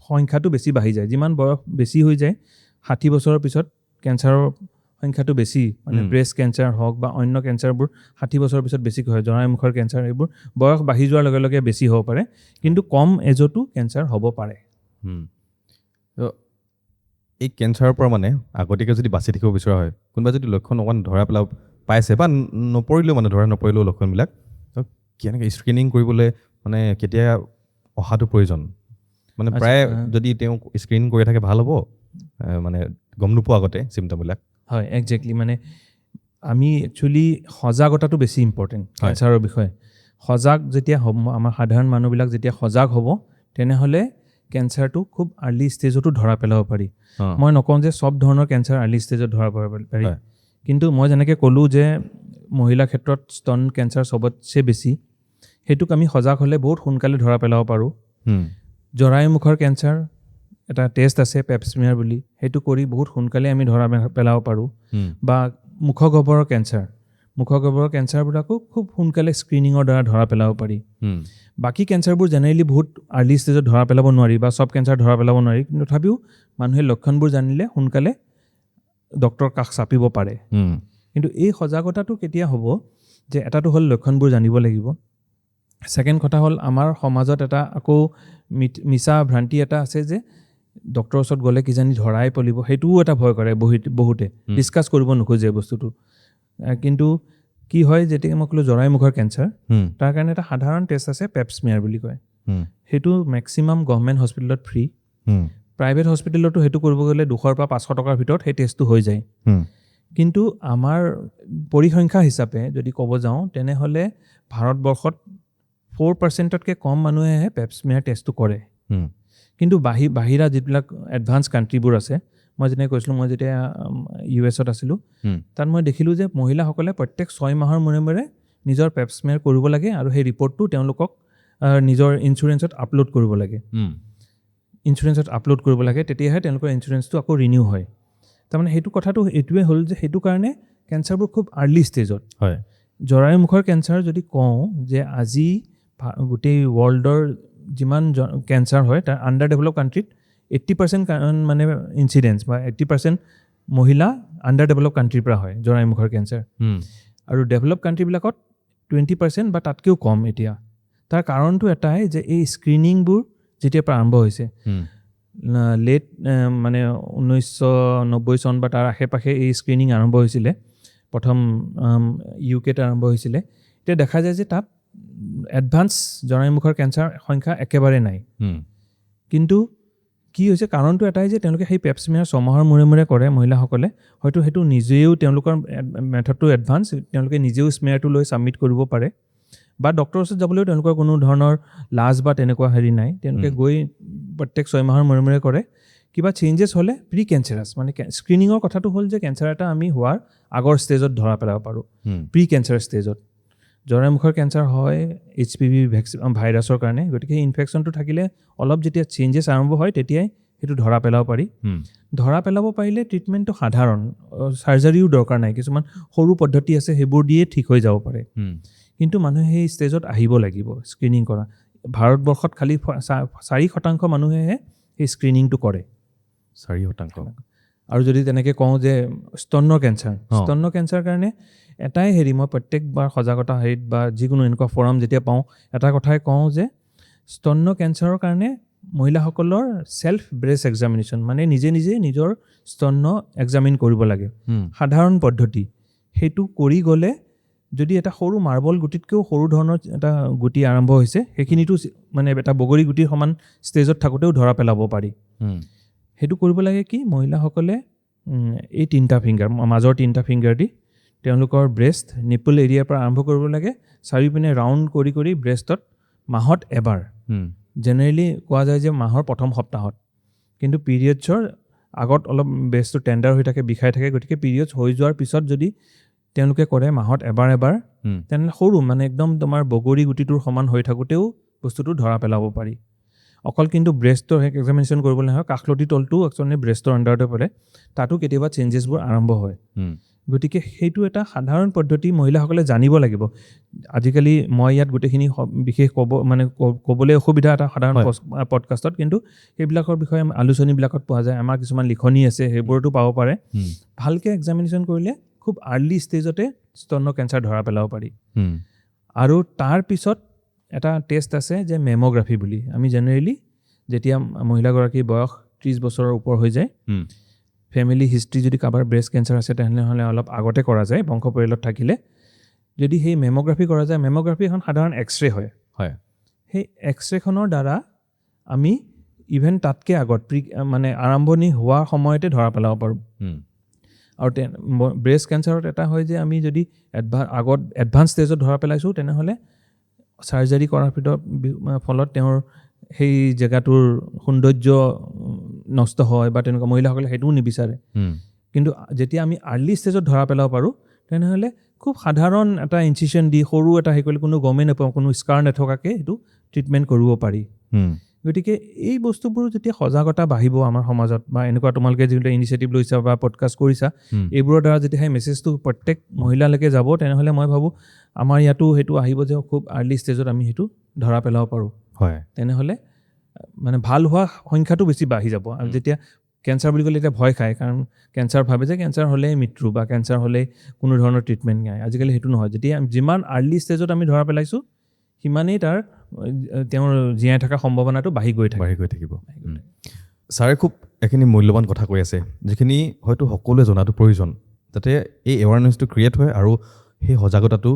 সংখ্যাটো বেছি বাঢ়ি যায়। যিমান বয়স বেছি হৈ যায়, 60 বছৰৰ পিছত কেঞ্চাৰৰ সংখ্যাটো বেছি, মানে ব্ৰেষ্ট কেঞ্চাৰ হওক বা অন্য কেঞ্চাৰবোৰ 60 বছৰৰ পিছত বেছিকৈ হয়, জৰায়ুমুখৰ কেঞ্চাৰ, এইবোৰ বয়স বাঢ়ি যোৱাৰ লগে লগে বেছি হ'ব পাৰে, কিন্তু কম এজতো কেঞ্চাৰ হ'ব পাৰে। তো এই কেঞ্চাৰৰ পৰা মানে আগতীয়াকৈ যদি বাচি থাকিব বিচৰা হয়, কোনোবাই যদি লক্ষণ অকণমান ধৰা পেলাব পাইছে বা নপৰিলেও, মানে ধৰা নপৰিলেও লক্ষণবিলাক, তো কেনেকৈ স্ক্ৰিনিং কৰিবলৈ মানে কেতিয়া অহাটো প্ৰয়োজন? মানে প্ৰায় যদি তেওঁ স্ক্ৰিনিং কৰি থাকে ভাল হ'ব, মানে গম নোপোৱা আগতে চিমটমবিলাক। হয়, একজেক্টলি। মানে আমি একচুৱেলি সজাগতাটো বেছি ইম্পৰ্টেণ্ট। কেঞ্চাৰৰ বিষয়ে সজাগ যেতিয়া হ'ব, আমাৰ সাধাৰণ মানুহবিলাক যেতিয়া সজাগ হ'ব, তেনেহ'লে কেঞ্চাৰটো খুব আৰ্লি ষ্টেজতো ধৰা পেলাব পাৰি। মই নকওঁ যে চব ধৰণৰ কেঞ্চাৰ আৰ্লি ষ্টেজত ধৰা পেলাব পাৰি। কিন্তু মই যেনেকৈ ক'লোঁ যে মহিলাৰ ক্ষেত্ৰত স্তন কেঞ্চাৰ চবতছে বেছি, সেইটোক আমি সজাগ হ'লে বহুত সোনকালে ধৰা পেলাব পাৰোঁ। জৰায়ুমুখৰ কেঞ্চাৰ এটা টেষ্ট আছে পেপছমিয়াৰ বুলি, সেইটো কৰি বহুত সোনকালে আমি ধৰা পেলাব পাৰোঁ। বা মুখগহ্বৰৰ কেঞ্চাৰ, মুখগহ্বৰৰ কেঞ্চাৰবিলাকো খুব সোনকালে স্ক্ৰিনিঙৰ দ্বাৰা ধৰা পেলাব পাৰি। বাকী কেঞ্চাৰবোৰ জেনেৰেলি বহুত আৰ্লি ষ্টেজত ধৰা পেলাব নোৱাৰি বা চব কেঞ্চাৰ ধৰা পেলাব নোৱাৰি, কিন্তু তথাপিও মানুহে লক্ষণবোৰ জানিলে সোনকালে ডক্টৰৰ কাষ চাপিব পাৰে। কিন্তু এই সজাগতাটো কেতিয়া হ'ব যে এটাটো হ'ল লক্ষণবোৰ জানিব লাগিব। ছেকেণ্ড কথা হ'ল আমাৰ সমাজত এটা আকৌ মিছা ভ্ৰান্তি এটা আছে যে ডক্টৰৰ ওচৰত গ'লে কিজানি ধৰাই পৰিব, সেইটোও এটা ভয় কৰে বহুতে, ডিছকাছ কৰিব নোখোজে বস্তুটো। কিন্তু কি হয়, যেতিয়া মই ক'লোঁ জৰায়ুমুখৰ কেঞ্চাৰ, তাৰ কাৰণে এটা সাধাৰণ টেষ্ট আছে, পেপছমিয়াৰ বুলি কয়। সেইটো মেক্সিমাম গভমেণ্ট হস্পিটেলত ফ্ৰী। প্ৰাইভেট হস্পিটেলতো সেইটো কৰিব গ'লে 200ৰ পৰা 500 টকাৰ ভিতৰত সেই টেষ্টটো হৈ যায়। কিন্তু আমাৰ পৰিসংখ্যা হিচাপে যদি ক'ব যাওঁ, তেনেহ'লে ভাৰতবৰ্ষত 4%তকৈ কম মানুহেহে পেপছমিয়াৰ টেষ্টটো কৰে। কিন্তু বাহিৰা যিবিলাক এডভান্স কাণ্ট্ৰিবোৰ আছে, মই যেনেকৈ কৈছিলোঁ, মই যেতিয়া ইউ এছত আছিলোঁ, তাত মই দেখিলোঁ যে মহিলাসকলে প্ৰত্যেক 6 মাহৰ মূৰে মূৰে নিজৰ পেপছমিয়াৰ কৰিব লাগে আৰু সেই ৰিপৰ্টটো তেওঁলোকক নিজৰ ইঞ্চুৰেঞ্চত আপলোড কৰিব লাগে। ইঞ্চুৰেঞ্চত আপলোড কৰিব লাগে, তেতিয়াহে তেওঁলোকৰ ইঞ্চুৰেঞ্চটো আকৌ ৰিনিউ হয়। তাৰমানে সেইটো কথাটো এইটোৱে হ'ল যে সেইটো কাৰণে কেঞ্চাৰবোৰ খুব আৰ্লি ষ্টেজত, জৰায়ুমুখৰ কেঞ্চাৰ যদি কওঁ যে আজি গোটেই ৱৰ্ল্ডৰ যিমান কেঞ্চাৰ হয়, তাৰ আণ্ডাৰ ডেভেলপ কাণ্ট্ৰিত 80% মানে ইনচিডেঞ্চ বা 80% মহিলা আণ্ডাৰ ডেভেলপ কাণ্ট্ৰিৰ পৰা হয় জৰায়ুমুখৰ কেঞ্চাৰ। আৰু ডেভেলপ কাণ্ট্ৰিবিলাকত 20% বা তাতকৈও কম এতিয়া। তাৰ কাৰণটো এটাই যে এই স্ক্ৰিনিংবোৰ যেতিয়াৰ পৰা আৰম্ভ হৈছে, লেট মানে 1990 চন বা তাৰ আশে পাশে এই স্ক্ৰিনিং আৰম্ভ হৈছিলে, প্ৰথম ইউ কেত আৰম্ভ হৈছিলে। এতিয়া দেখা যায় যে তাত এডভান্স জৰায়ুমুখৰ কেঞ্চাৰ সংখ্যা একেবাৰে নাই। কিন্তু কি হৈছে, কাৰণটো এটাই যে তেওঁলোকে সেই পেপছমিয়াৰ 6 মাহৰ মূৰে মূৰে কৰে মহিলাসকলে। হয়তো সেইটো নিজেও তেওঁলোকৰ মেথডটো এডভান্স, তেওঁলোকে নিজেও স্মেয়াৰটো লৈ ছাবমিট কৰিব পাৰে বা ডক্টৰৰ ওচৰত যাবলৈও তেওঁলোকৰ কোনো ধৰণৰ লাজ বা তেনেকুৱা হেৰি নাই। তেওঁলোকে গৈ প্ৰত্যেক 6 মাহৰ মূৰে মূৰে কৰে। কিবা চেঞ্জেছ হ'লে প্ৰি কেঞ্চাৰাছ, মানে স্ক্ৰিনিঙৰ কথাটো হ'ল যে কেঞ্চাৰ এটা আমি হোৱাৰ আগৰ ষ্টেজত ধৰা পেলাব পাৰোঁ, প্ৰি কেঞ্চাৰ ষ্টেজত। জৰায়ুমুখৰ কেঞ্চাৰ হয় এইচপিভি ভেকচিন ভাইৰাছৰ কাৰণে, গতিকে সেই ইনফেকশ্যনটো থাকিলে অলপ যেতিয়া চেঞ্জেছ আৰম্ভ হয়, তেতিয়াই সেইটো ধৰা পেলাব পাৰি। ধৰা পেলাব পাৰিলে ট্ৰিটমেণ্টটো সাধাৰণ, চাৰ্জাৰীও দৰকাৰ নাই। কিছুমান সৰু পদ্ধতি আছে, সেইবোৰ দিয়ে ঠিক হৈ যাব পাৰে। কিন্তু মানুহে সেই ষ্টেজত আহিব লাগিব স্ক্ৰিনিং কৰা। ভাৰতবৰ্ষত খালি 4% মানুহেহে সেই স্ক্ৰিনিংটো কৰে। 4%। আৰু যদি তেনেকৈ কওঁ যে স্তনৰ কেঞ্চাৰ, স্তনৰ কেঞ্চাৰ কাৰণে এটাই হেৰি, মই প্ৰত্যেকবাৰ সজাগতা হেৰিত বা যিকোনো এনেকুৱা ফৰাম যেতিয়া পাওঁ, এটা কথাই কওঁ যে স্তন্য কেঞ্চাৰৰ কাৰণে মহিলাসকলৰ ছেল্ফ ব্ৰেষ্ট এক্সামিনেশ্যন, মানে নিজে নিজে নিজৰ স্তন্য এক্সামিন কৰিব লাগে। সাধাৰণ পদ্ধতি সেইটো কৰি গ'লে যদি এটা সৰু মাৰ্বল গুটিতকৈও সৰু ধৰণৰ এটা গুটি আৰম্ভ হৈছে, সেইখিনিতো মানে এটা বগৰী গুটিৰ সমান ষ্টেজত থাকোঁতেও ধৰা পেলাব পাৰি। সেইটো কৰিব লাগে কি, মহিলাসকলে এই তিনিটা ফিংগাৰ, মাজৰ তিনিটা ফিংগাৰ দি তেওঁলোকৰ ব্ৰেষ্ট নিপল এৰিয়াৰ পৰা আৰম্ভ কৰিব লাগে, চাৰিওপিনে ৰাউণ্ড কৰি কৰি ব্ৰেষ্টত মাহত এবাৰ, জেনেৰেলি কোৱা যায় যে মাহৰ প্ৰথম সপ্তাহত, কিন্তু পিৰিয়ডছৰ আগত অলপ ব্ৰেষ্টটো টেণ্ডাৰ হৈ থাকে, বিষাই থাকে, গতিকে পিৰিয়ডছ হৈ যোৱাৰ পিছত যদি তেওঁলোকে কৰে মাহত এবাৰ এবাৰ, তেনেহ'লে সৰু মানে একদম তোমাৰ বগৰী গুটিটোৰ সমান হৈ থাকোঁতেও বস্তুটো ধৰা পেলাব পাৰি। অকল কিন্তু ব্ৰেষ্টৰ এক্সামিনেশ্যন কৰিবলৈ নহয়, কাষলতি তলটোও একচুৱেলি ব্ৰেষ্টৰ আণ্ডাৰতে পৰে, তাতো কেতিয়াবা চেঞ্জেছবোৰ আৰম্ভ হয়। গতিকে সেইটো এটা সাধাৰণ পদ্ধতি, মহিলাসকলে জানিব লাগিব। আজিকালি মই ইয়াত গোটেইখিনি বিশেষ ক'ব মানে ক'বলৈ অসুবিধা এটা সাধাৰণ পডকাষ্টত, কিন্তু সেইবিলাকৰ বিষয়ে আলোচনীবিলাকত পোৱা যায়, আমাৰ কিছুমান লিখনি আছে, সেইবোৰতো পাব পাৰে। ভালকৈ এক্সামিনেশ্যন কৰিলে খুব আৰ্লি ষ্টেজতে স্তন কেঞ্চাৰ ধৰা পেলাব পাৰি। আৰু তাৰপিছত এটা টেষ্ট আছে যে মেম'গ্ৰাফি বুলি। আমি জেনেৰেলি যেতিয়া মহিলাগৰাকীৰ বয়স 30 বছৰৰ ওপৰ হৈ যায়, ফেমিলি হিষ্ট্ৰী যদি কাৰোবাৰ ব্ৰেষ্ট কেঞ্চাৰ আছে, তেনেহ'লে অলপ আগতে কৰা যায়। বংশ পৰিয়ালত থাকিলে যদি সেই মেম'গ্ৰাফি কৰা যায়, মেম'গ্ৰাফি এখন সাধাৰণ এক্স ৰে হয়। সেই এক্স ৰেখনৰ দ্বাৰা আমি ইভেন তাতকৈ আগত মানে আৰম্ভণি হোৱাৰ সময়তে ধৰা পেলাব পাৰোঁ। আৰু ব্ৰেষ্ট কেঞ্চাৰত এটা হয় যে আমি যদি আগত এডভান্স ষ্টেজত ধৰা পেলাইছোঁ, তেনেহ'লে চাৰ্জাৰী কৰাৰ ফলত তেওঁৰ সেই জেগাটোৰ সৌন্দৰ্য নষ্ট হয় বা তেনেকুৱা মহিলাসকলে সেইটোও নিবিচাৰে। কিন্তু যেতিয়া আমি আৰ্লি ষ্টেজত ধৰা পেলাব পাৰোঁ, তেনেহ'লে খুব সাধাৰণ এটা ইনচিশ্যন দি সৰু এটা হেৰি কৰিলে কোনো গমেই নাপাওঁ, কোনো স্কাৰ নথকাকৈ সেইটো ট্ৰিটমেণ্ট কৰিব পাৰি। গতিকে এই বস্তুবোৰ যেতিয়া সজাগতা বাঢ়িব আমাৰ সমাজত বা এনেকুৱা তোমালোকে যিবিলাক ইনিচিয়েটিভ লৈছা বা পডকাষ্ট কৰিছা, এইবোৰৰ দ্বাৰা যেতিয়া সেই মেছেজটো প্ৰত্যেক মহিলালৈকে যাব, তেনেহ'লে মই ভাবোঁ আমাৰ ইয়াতো সেইটো আহিব যে খুব আৰ্লি ষ্টেজত আমি সেইটো ধৰা পেলাব পাৰোঁ। তেনেহ'লে মানে ভাল হোৱা সংখ্যাটো বেছি বাঢ়ি যাব। আৰু যেতিয়া কেঞ্চাৰ বুলি ক'লে এতিয়া ভয় খায়, কাৰণ কেঞ্চাৰ ভাবে যে কেঞ্চাৰ হ'লেই মৃত্যু বা কেঞ্চাৰ হ'লেই কোনো ধৰণৰ ট্ৰিটমেণ্ট নাই। আজিকালি সেইটো নহয়। যেতিয়া যিমান আৰ্লি ষ্টেজত আমি ধৰা পেলাইছোঁ, সিমানেই তেওঁৰ জীয়াই থকা সম্ভাৱনাটো বাঢ়ি গৈ থাকে। বাঢ়ি গৈ থাকিব। ছাৰে খুব এখিনি মূল্যৱান কথা কৈ আছে, যিখিনি হয়তো সকলোৱে জনাটো প্ৰয়োজন, যাতে এই এৱাৰনেছটো ক্ৰিয়েট হয় আৰু সেই সজাগতাটো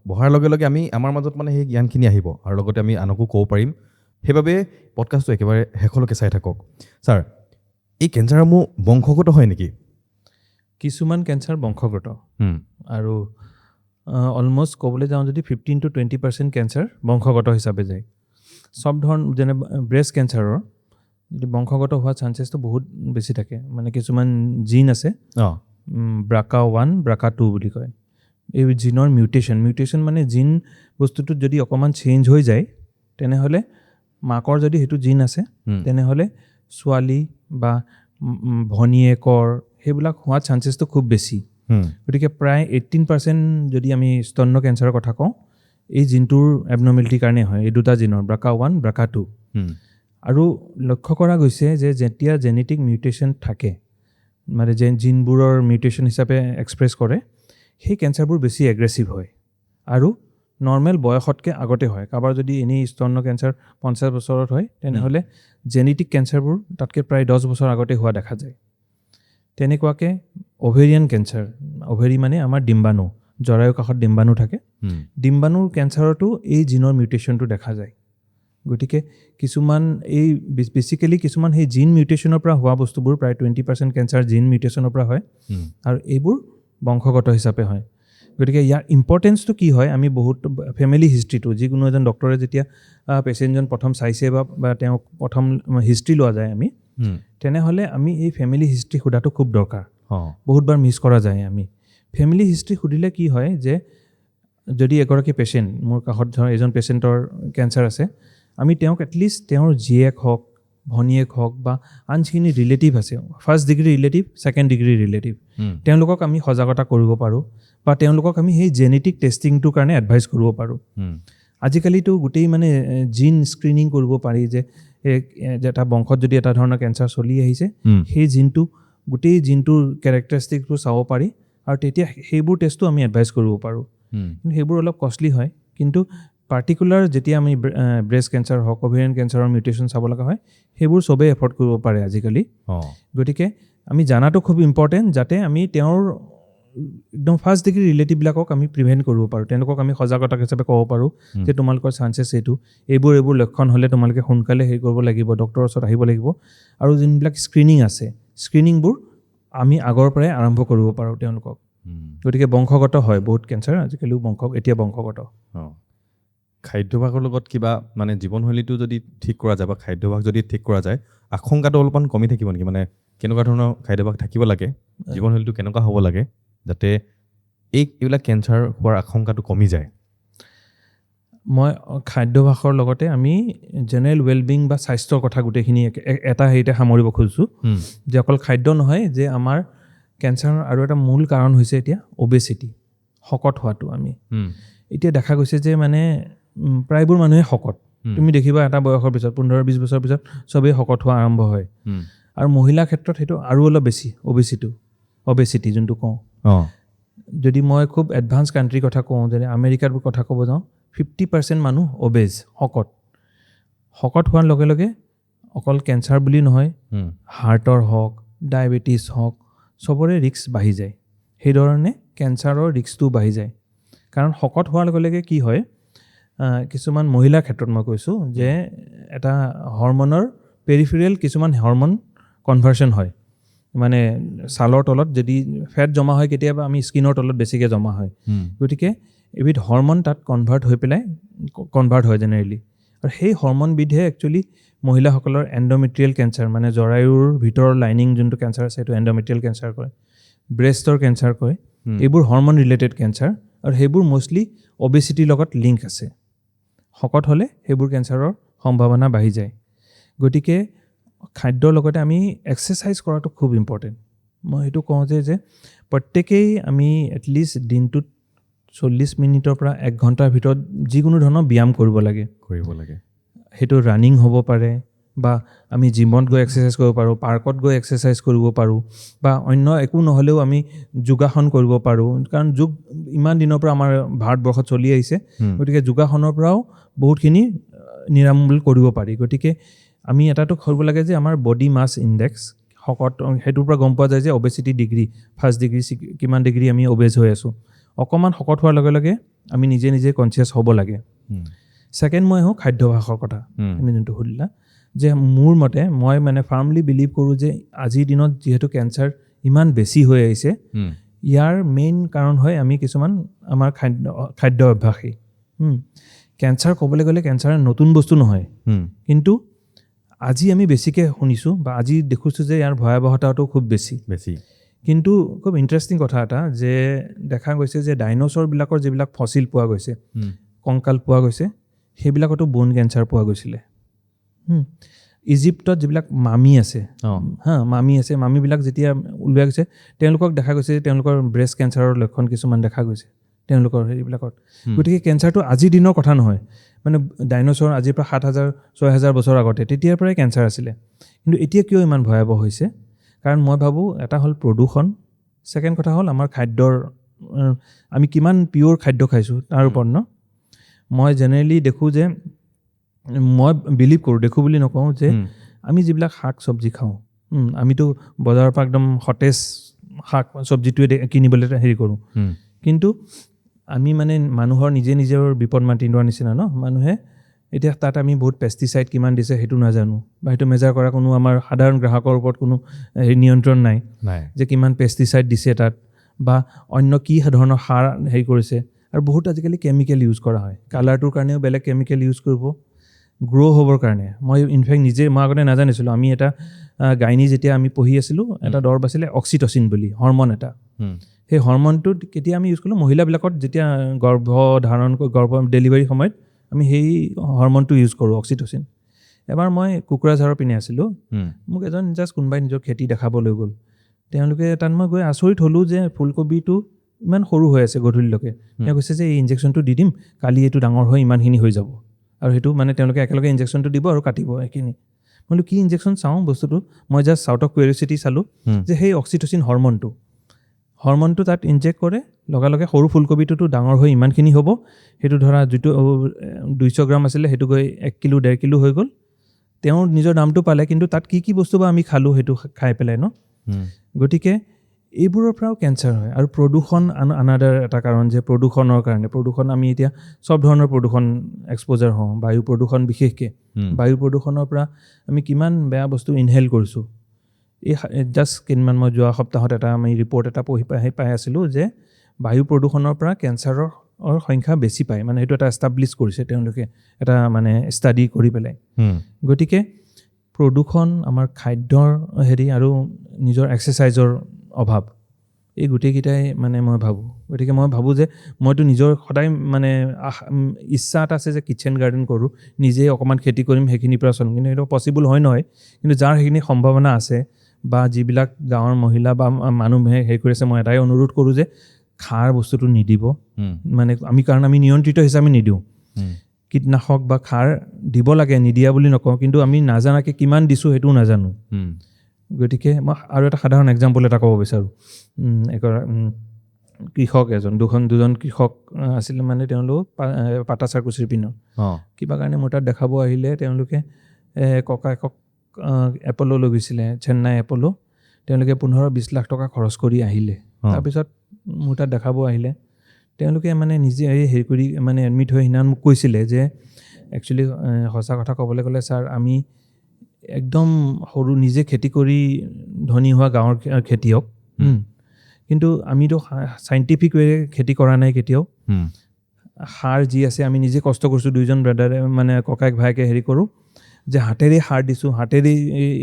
বঢ়াৰ লগে লগে আমি আমাৰ মাজত মানে সেই জ্ঞানখিনি আহিব আৰু লগতে আমি আনকো ক'ব পাৰিম। সেইবাবে পডকাষ্টটো একেবাৰে শেষলৈকে চাই থাকক। ছাৰ, এই কেঞ্চাৰসমূহ বংশগত হয় নেকি? কিছুমান কেঞ্চাৰ বংশগত আৰু অলমষ্ট ক'বলৈ যাওঁ যদি 15 to 20% cancer বংশগত হিচাপে যায়। চব ধৰণ যেনে ব্ৰেষ্ট কেঞ্চাৰৰ যদি বংশগত হোৱা চান্সেছটো বহুত বেছি থাকে। মানে কিছুমান জিন আছে, ব্ৰাকা 1, ব্ৰাকা 2 বুলি কয়। এই জিনৰ মিউটেশ্যন, মিউটেশ্যন মানে জিন বস্তুটোত যদি অকণমান চেঞ্জ হৈ যায়, তেনেহ'লে মাকৰ যদি সেইটো জিন আছে, তেনেহ'লে ছোৱালী বা ভনীয়েকৰ সেইবিলাক হোৱাৰ চান্সেছটো খুব বেছি। গতিকে প্ৰায় 18% যদি আমি স্তন্য কেঞ্চাৰৰ কথা কওঁ, এই জিনটোৰ এবনৰ্মেলিটিৰ কাৰণে হয়, এই দুটা জিনৰ, ব্ৰাকা 1, ব্ৰাকা 2। আৰু লক্ষ্য কৰা গৈছে যে যেতিয়া জেনেটিক মিউটেশ্যন থাকে, মানে যে জিনবোৰৰ মিউটেশ্যন হিচাপে এক্সপ্ৰেছ কৰে, সেই কেঞ্চাৰবোৰ বেছি এগ্ৰেছিভ হয় আৰু নৰ্মেল বয়সতকৈ আগতে হয়। কাৰোবাৰ যদি এনেই স্তন্য কেঞ্চাৰ 50 বছৰত হয়, তেনেহ'লে জেনেটিক কেঞ্চাৰবোৰ তাতকৈ প্ৰায় 10 বছৰ আগতে হোৱা দেখা যায়। তেনেকুৱাকৈ অভেৰিয়ান কেঞ্চাৰ, অভেৰি মানে আমাৰ ডিম্বাণু, জৰায়ুৰ কাষত ডিম্বাণু থাকে, ডিম্বাণুৰ কেঞ্চাৰতো এই জিনৰ মিউটেশ্যনটো দেখা যায়। গতিকে কিছুমান এই বেচিকেলি কিছুমান সেই জিন মিউটেশ্যনৰ পৰা হোৱা বস্তুবোৰ, প্ৰায় 20% কেঞ্চাৰ জিন মিউটেশ্যনৰ পৰা হয় আৰু এইবোৰ বংশগত হিচাপে হয়। গতিকে ইয়াৰ ইম্পৰ্টেঞ্চটো কি হয়, আমি বহুত ফেমিলি হিষ্ট্ৰীটো যিকোনো এজন ডক্টৰে যেতিয়া পেচেণ্টজন প্ৰথম চাইছে বা তেওঁক প্ৰথম হিষ্ট্ৰী লোৱা যায় আমি, তেনেহ'লে আমি এই ফেমিলি হিষ্ট্ৰী সোধাটো খুব দৰকাৰ। বহুতবাৰ মিছ কৰা যায়। আমি ফেমিলি হিষ্ট্ৰী সুধিলে কি হয় যে যদি এগৰাকী পেচেণ্ট মোৰ কাষত, ধৰ এজন পেচেণ্টৰ কেঞ্চাৰ আছে, আমি তেওঁক এটলিষ্ট তেওঁৰ জীয়েক হওক, ভনীয়েক হওক বা আন যিখিনি ৰিলেটিভ আছে, first degree relative, second degree relative, তেওঁলোকক আমি সজাগতা কৰিব পাৰোঁ বা তেওঁলোকক আমি সেই জেনেটিক টেষ্টিংটোৰ কাৰণে এডভাইচ কৰিব পাৰোঁ। আজিকালিতো গোটেই মানে জিন স্ক্ৰিনিং কৰিব পাৰি যে এটা বংশত যদি এটা ধৰণৰ কেঞ্চাৰ চলি আহিছে, সেই জিনটো, গোটেই জিনটোৰ কেৰেক্টাৰিষ্টিকবোৰ চাব পাৰি আৰু তেতিয়া সেইবোৰ টেষ্টো আমি এডভাইচ কৰিব পাৰোঁ। কিন্তু সেইবোৰ অলপ কষ্টলি হয়। কিন্তু পাৰ্টিকুলাৰ যেতিয়া আমি ব্ৰেষ্ট কেঞ্চাৰ হওক, অভেৰিয়ান কেঞ্চাৰৰ মিউটেশ্যন চাব লগা হয়, সেইবোৰ চবেই এফৰ্ড কৰিব পাৰে আজিকালি। গতিকে আমি জনাটো খুব ইম্পৰ্টেণ্ট, যাতে আমি তেওঁৰ একদম ফাৰ্ষ্ট ডিগ্ৰী ৰিলেটিভবিলাকক আমি প্ৰিভেণ্ট কৰিব পাৰোঁ। তেওঁলোকক আমি সজাগতা হিচাপে ক'ব পাৰোঁ যে তোমালোকৰ চান্সেছ এইটো, এইবোৰ এইবোৰ লক্ষণ হ'লে তোমালোকে সোনকালে হেৰি কৰিব লাগিব, ডক্টৰৰ ওচৰত আহিব লাগিব। আৰু যোনবিলাক স্ক্ৰিনিং আছে, স্ক্ৰিনিংবোৰ আমি আগৰ পৰাই আৰম্ভ কৰিব পাৰোঁ তেওঁলোকক। গতিকে বংশগত হয় বহুত কেঞ্চাৰ আজিকালিও, এতিয়া বংশগত। খাদ্যাভ্যাসৰ লগত কিবা মানে জীৱনশৈলীটো যদি ঠিক কৰা যায় বা খাদ্যাভ্যাস যদি ঠিক কৰা যায়, আশংকাটো অলপমান কমি থাকিব নেকি? মানে কেনেকুৱা ধৰণৰ খাদ্যাভ্যাস থাকিব লাগে, জীৱনশৈলীটো কেনেকুৱা হ'ব লাগে, যাতে এইবিলাক কেঞ্চাৰ হোৱাৰ আশংকাটো কমি যায়? মই খাদ্যাভ্যাসৰ লগতে আমি জেনেৰেল ৱেলবিং বা স্বাস্থ্যৰ কথা গোটেইখিনি এটা হেৰিতে সামৰিব খুজিছোঁ যে অকল খাদ্য নহয়, যে আমাৰ কেঞ্চাৰৰ আৰু এটা মূল কাৰণ হৈছে এতিয়া অবেচিটি, শকত হোৱাটো। আমি এতিয়া দেখা গৈছে যে মানে প্ৰায়বোৰ মানুহে শকত। তুমি দেখিবা এটা বয়সৰ পিছত, 15-20 বছৰৰ পিছত চবেই শকত হোৱা আৰম্ভ হয়। আৰু মহিলাৰ ক্ষেত্ৰত সেইটো আৰু অলপ বেছি, অবেচিটি যোনটো কওঁ। যদি মই খুব এডভান্স কাণ্ট্ৰিৰ কথা কওঁ, যেনে আমেৰিকাৰ কথা ক'ব যাওঁ, 50% মানুহ অবেজ, শকত। শকত হোৱাৰ লগে লগে অকল কেঞ্চাৰ বুলি নহয়, হাৰ্টৰ হওক, ডায়েবেটিছ হওক, চবৰে ৰিস্ক বাঢ়ি যায়। সেইধৰণে কেঞ্চাৰৰ ৰিস্কটোও বাঢ়ি যায়। কাৰণ শকত হোৱাৰ লগে লগে কি হয়, কিছুমান মহিলাৰ ক্ষেত্ৰত মই কৈছোঁ যে এটা হৰমনৰ পেৰিফেৰিয়েল কিছুমান হৰমন কনভাৰ্চন হয়। মানে ছালৰ তলত যদি ফেট জমা হয়, কেতিয়াবা আমি স্কিনৰ তলত বেছিকৈ জমা হয়। গতিকে এবিধ হৰমন তাত কনভাৰ্ট হৈ পেলাই কনভাৰ্ট হয় জেনেৰেলি, আৰু সেই হৰমনবিধে একচুৱেলি মহিলাসকলৰ এণ্ড'মেট্ৰিয়েল কেঞ্চাৰ, মানে জৰায়ুৰ ভিতৰৰ লাইনিং যোনটো কেঞ্চাৰ আছে, সেইটো এণ্ড'মেট্ৰিয়েল কেঞ্চাৰ কয়, ব্ৰেষ্টৰ কেঞ্চাৰ কয়। এইবোৰ হৰমন ৰিলেটেড কেঞ্চাৰ আৰু সেইবোৰ মষ্টলি অবেচিটিৰ লগত লিংক আছে। শকত হ'লে সেইবোৰ কেঞ্চাৰৰ সম্ভাৱনা বাঢ়ি যায়। গতিকে খাদ্যৰ লগতে আমি এক্সাৰচাইজ কৰাটো খুব ইম্পৰ্টেণ্ট। মই সেইটো কওঁ যে প্ৰত্যেকেই আমি এটলিষ্ট দিনটোত 40 মিনিটৰ পৰা 1 ঘণ্টাৰ ভিতৰত যিকোনো ধৰণৰ ব্যায়াম কৰিব লাগে। কৰিব লাগে। সেইটো ৰানিং হ'ব পাৰে বা আমি জিমত গৈ এক্সাৰচাইজ কৰিব পাৰোঁ, পাৰ্কত গৈ এক্সাৰচাইজ কৰিব পাৰোঁ, বা অন্য একো নহ'লেও আমি যোগাসন কৰিব পাৰোঁ। কাৰণ যোগ ইমান দিনৰ পৰা আমাৰ ভাৰতবৰ্ষত চলি আহিছে। গতিকে যোগাসনৰ পৰাও বহুতখিনি নিৰামূল কৰিব পাৰি। গতিকে আমি এটাটো কৰিব লাগে যে আমাৰ বডি মাছ ইণ্ডেক্স, শকত, সেইটোৰ পৰা গম পোৱা যায় যে অবেচিটি ডিগ্ৰী, ফাৰ্ষ্ট ডিগ্ৰী কিমান ডিগ্ৰী আমি অবেজ হৈ আছোঁ। অকণমান শকত হোৱাৰ লগে লগে আমি নিজে নিজে কনচিয়াছ হ'ব লাগে। ছেকেণ্ড, মই আহোঁ খাদ্যাভ্যাসৰ কথা। তুমি যোনটো সুধিলা যে মোৰ মতে মই মানে ফাৰ্মলি বিলিভ কৰোঁ যে আজিৰ দিনত যিহেতু কেঞ্চাৰ ইমান বেছি হৈ আহিছে, ইয়াৰ মেইন কাৰণ হয় আমি কিছুমান আমাৰ খাদ্য অভ্যাসেই। কেঞ্চাৰ ক'বলৈ গ'লে কেঞ্চাৰ নতুন বস্তু নহয়, কিন্তু আজি আমি বেছিকৈ শুনিছোঁ বা আজি দেখিছোঁ যে ইয়াৰ ভয়াৱহতাটো খুব বেছি। বেছি। কিন্তু খুব ইণ্টাৰেষ্টিং কথা এটা যে দেখা গৈছে যে ডাইন'ছৰবিলাকৰ যিবিলাক ফচিল পোৱা গৈছে, কংকাল পোৱা গৈছে, সেইবিলাকতো ব'ন কেঞ্চাৰ পোৱা গৈছিলে। ইজিপ্তত যিবিলাক মামি আছে, হা, মামি আছে, মামিবিলাক যেতিয়া ওলোৱা গৈছে, তেওঁলোকক দেখা গৈছে যে তেওঁলোকৰ ব্ৰেষ্ট কেঞ্চাৰৰ লক্ষণ কিছুমান দেখা গৈছে তেওঁলোকৰ হেৰিবিলাকত। গতিকে কেঞ্চাৰটো আজিৰ দিনৰ কথা নহয়, মানে ডাইন'ছৰ আজিৰ পৰা 7000, 6000 বছৰ আগতে তেতিয়াৰ পৰাই কেঞ্চাৰ আছিলে। কিন্তু এতিয়া কিয় ইমান ভয়াৱহ হৈছে? কাৰণ মই ভাবোঁ এটা হ'ল প্ৰদূষণ, ছেকেণ্ড কথা হ'ল আমাৰ খাদ্যৰ, আমি কিমান পিয়'ৰ খাদ্য খাইছোঁ তাৰ ওপৰত ন। মই জেনেৰেলি দেখোঁ যে, মই বিলিভ কৰোঁ, দেখোঁ বুলি নকওঁ, যে আমি যিবিলাক শাক চব্জি খাওঁ, আমিতো বজাৰৰ পৰা একদম সতেজ শাক চব্জিটোৱে কিনিবলৈ হেৰি কৰোঁ। কিন্তু আমি মানে মানুহৰ নিজে নিজৰ বিপদ মাতি লোৱাৰ নিচিনা ন। মানুহে এতিয়া তাত আমি বহুত পেষ্টিচাইড কিমান দিছে সেইটো নাজানো, বা সেইটো মেজাৰ কৰা কোনো আমাৰ সাধাৰণ গ্ৰাহকৰ ওপৰত কোনো হেৰি নিয়ন্ত্ৰণ নাই। নাই। যে কিমান পেষ্টিচাইড দিছে তাত বা অন্য কি ধৰণৰ সাৰ হেৰি কৰিছে। আৰু বহুত আজিকালি কেমিকেল ইউজ কৰা হয়, কালাৰটোৰ কাৰণেও বেলেগ কেমিকেল ইউজ কৰিব, গ্ৰ' হ'বৰ কাৰণে। মই ইনফেক্ট নিজে মই আগতে নাজানিছিলোঁ। আমি এটা গাইনী যেতিয়া আমি পঢ়ি আছিলোঁ, এটা দৰৱ আছিলে অক্সিটচিন বুলি হৰমন এটা। সেই হৰমনটো কেতিয়া আমি ইউজ কৰিলোঁ, মহিলাবিলাকত যেতিয়া গৰ্ভ ধাৰণ, গৰ্ভ ডেলিভাৰী সময়ত আমি সেই হৰমনটো ইউজ কৰোঁ, অক্সিটচিন। এবাৰ মই কোকৰাঝাৰৰ পিনে আছিলোঁ, মোক এজন জাষ্ট কোনোবাই নিজৰ খেতি দেখাব লৈ গ'ল। তেওঁলোকে তাত মই গৈ আচৰিত হ'লোঁ যে ফুলকবিটো ইমান সৰু হৈ আছে গধূলিলৈকে। তেওঁ কৈছে যে এই ইনজেকশ্যনটো দি দিম, কালি এইটো ডাঙৰ হৈ ইমানখিনি হৈ যাব। আৰু সেইটো মানে তেওঁলোকে একেলগে ইনজেকশ্যনটো দিব আৰু কাটিব সেইখিনি। মই বোলো কি ইনজেকশ্যন, চাওঁ বস্তুটো। মই জাষ্ট আউট অফ কিউৰিয়চিটি চালোঁ যে সেই অক্সিটচিন হৰমনটো তাত ইনজেক্ট কৰে, লগে লগে সৰু ফুলকবিটোতো ডাঙৰ হৈ ইমানখিনি হ'ব। সেইটো ধৰা যিটো 200 গ্ৰাম আছিলে, সেইটো গৈ 1 কিলো, 1.5 কিলো হৈ গ'ল। তেওঁ নিজৰ নামটো পালে, কিন্তু তাত কি কি বস্তু বা আমি খালোঁ সেইটো খাই পেলাই ন। গতিকে এইবোৰৰ পৰাও কেঞ্চাৰ হয়। আৰু প্ৰদূষণ আনাদাৰ এটা কাৰণ যে প্ৰদূষণৰ কাৰণে, প্ৰদূষণ আমি এতিয়া চব ধৰণৰ প্ৰদূষণ এক্সপ'জাৰ হওঁ, বায়ু প্ৰদূষণ বিশেষকৈ। বায়ু প্ৰদূষণৰ পৰা আমি কিমান বেয়া বস্তু ইনহেল কৰিছোঁ। এই জাষ্ট কেইদিনমান মই যোৱা সপ্তাহত এটা আমি ৰিপৰ্ট এটা পঢ়ি পাই আছিলোঁ যে বায়ু প্ৰদূষণৰ পৰা কেঞ্চাৰৰ সংখ্যা বেছি পায়, মানে সেইটো এটা এষ্টাব্লিছ কৰিছে তেওঁলোকে এটা মানে ষ্টাডি কৰি পেলাই। গতিকে প্ৰদূষণ, আমাৰ খাদ্যৰ হেৰি আৰু নিজৰ এক্সাৰচাইজৰ অভাৱ, এই গোটেইকেইটাই মানে মই ভাবোঁ। গতিকে মই ভাবোঁ যে মইতো নিজৰ সদায় মানে ইচ্ছা এটা আছে যে কিটচেন গাৰ্ডেন কৰোঁ, নিজেই অকণমান খেতি কৰিম, সেইখিনিৰ পৰা চলিম। কিন্তু সেইটো পচিবল হয় নহয়, কিন্তু যাৰ সেইখিনি সম্ভাৱনা আছে বা যিবিলাক গাঁৱৰ মহিলা বা মানুহে হেৰি কৰি আছে, মই এটাই অনুৰোধ কৰোঁ যে সাৰ বস্তুটো নিদিব। মানে আমি, কাৰণ আমি নিয়ন্ত্ৰিত হিচাপে নিদিওঁ। কীটনাশক বা সাৰ দিব লাগে, নিদিয়া বুলি নকওঁ, কিন্তু আমি নাজানাকৈ কিমান দিছোঁ সেইটোও নাজানো। গতিকে মই আৰু এটা সাধাৰণ এক্সাম্পল এটা ক'ব বিচাৰোঁ। কৃষক এজন, দুজন কৃষক আছিলে, মানে তেওঁলোক পাটাচাৰকুচিৰ পিনৰ। কিবা কাৰণে মোৰ তাত দেখাব আহিলে। তেওঁলোকে ককায়েকক এপ'ল' লৈ গৈছিলে, চেন্নাই এপ'ল'। তেওঁলোকে 15-20 লাখ টকা খৰচ কৰি আহিলে। তাৰপিছত মোৰ তাত দেখাব আহিলে। তেওঁলোকে মানে নিজে এই হেৰি কৰি মানে এডমিট হৈ সিদিনাখন মোক কৈছিলে যে একচুৱেলি সঁচা কথা ক'বলৈ গ'লে ছাৰ, আমি একদম সৰু, নিজে খেতি কৰি ধনী হোৱা গাঁৱৰ খেতিয়ক, কিন্তু আমিতো চাইণ্টিফিক ৱেৰে খেতি কৰা নাই কেতিয়াও। সাৰ যি আছে আমি নিজে কষ্ট কৰিছোঁ, দুইজন ব্ৰাদাৰে, মানে ককায়েক ভায়েকে হেৰি কৰোঁ যে হাতেৰেই সাৰ দিছোঁ, হাতেৰেই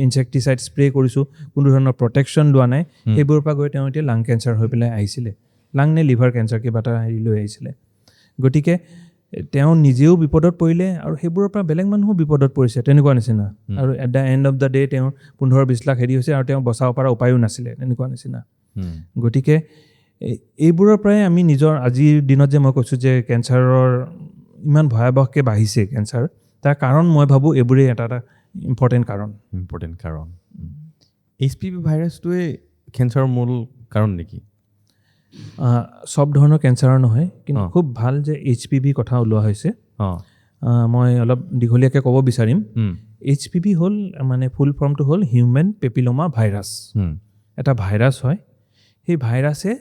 ইনচেক্টিচাইড স্প্ৰে কৰিছোঁ, কোনো ধৰণৰ প্ৰটেকশ্যন লোৱা নাই। সেইবোৰৰ পৰা গৈ তেওঁ এতিয়া লাং কেঞ্চাৰ হৈ পেলাই আহিছিলে, লাং নে লিভাৰ কেঞ্চাৰ কিবা এটা হেৰি লৈ আহিছিলে। গতিকে তেওঁ নিজেও বিপদত পৰিলে আৰু সেইবোৰৰ পৰা বেলেগ মানুহো বিপদত পৰিছে, তেনেকুৱা নিচিনা। আৰু at the end of the day তেওঁৰ 15-20 লাখ হেৰি হৈছে আৰু তেওঁ বচাব পৰা উপায়ো নাছিলে, তেনেকুৱা নিচিনা। গতিকে এইবোৰৰ পৰাই আমি নিজৰ আজিৰ দিনত যে মই কৈছোঁ যে কেঞ্চাৰৰ ইমান ভয়াৱহকৈ বাঢ়িছে কেঞ্চাৰ, তাৰ কাৰণ মই ভাবোঁ এইবোৰেই এটা এটা ইম্পৰ্টেণ্ট কাৰণ। ইম্পৰ্টেণ্ট কাৰণ। এইচপিভি ভাইৰাছটোৱে কেঞ্চাৰৰ মূল কাৰণ নেকি? চব ধৰণৰ কেঞ্চাৰৰ নহয়, কিন্তু খুব ভাল যে এইচপিভি কথা ওলোৱা হৈছে। মই অলপ দীঘলীয়াকৈ ক'ব বিচাৰিম। এইচপিভি হ'ল, মানে ফুল ফৰ্মটো হ'ল হিউমেন পেপিলোমা ভাইৰাছ। এটা ভাইৰাছ হয়। সেই ভাইৰাছে,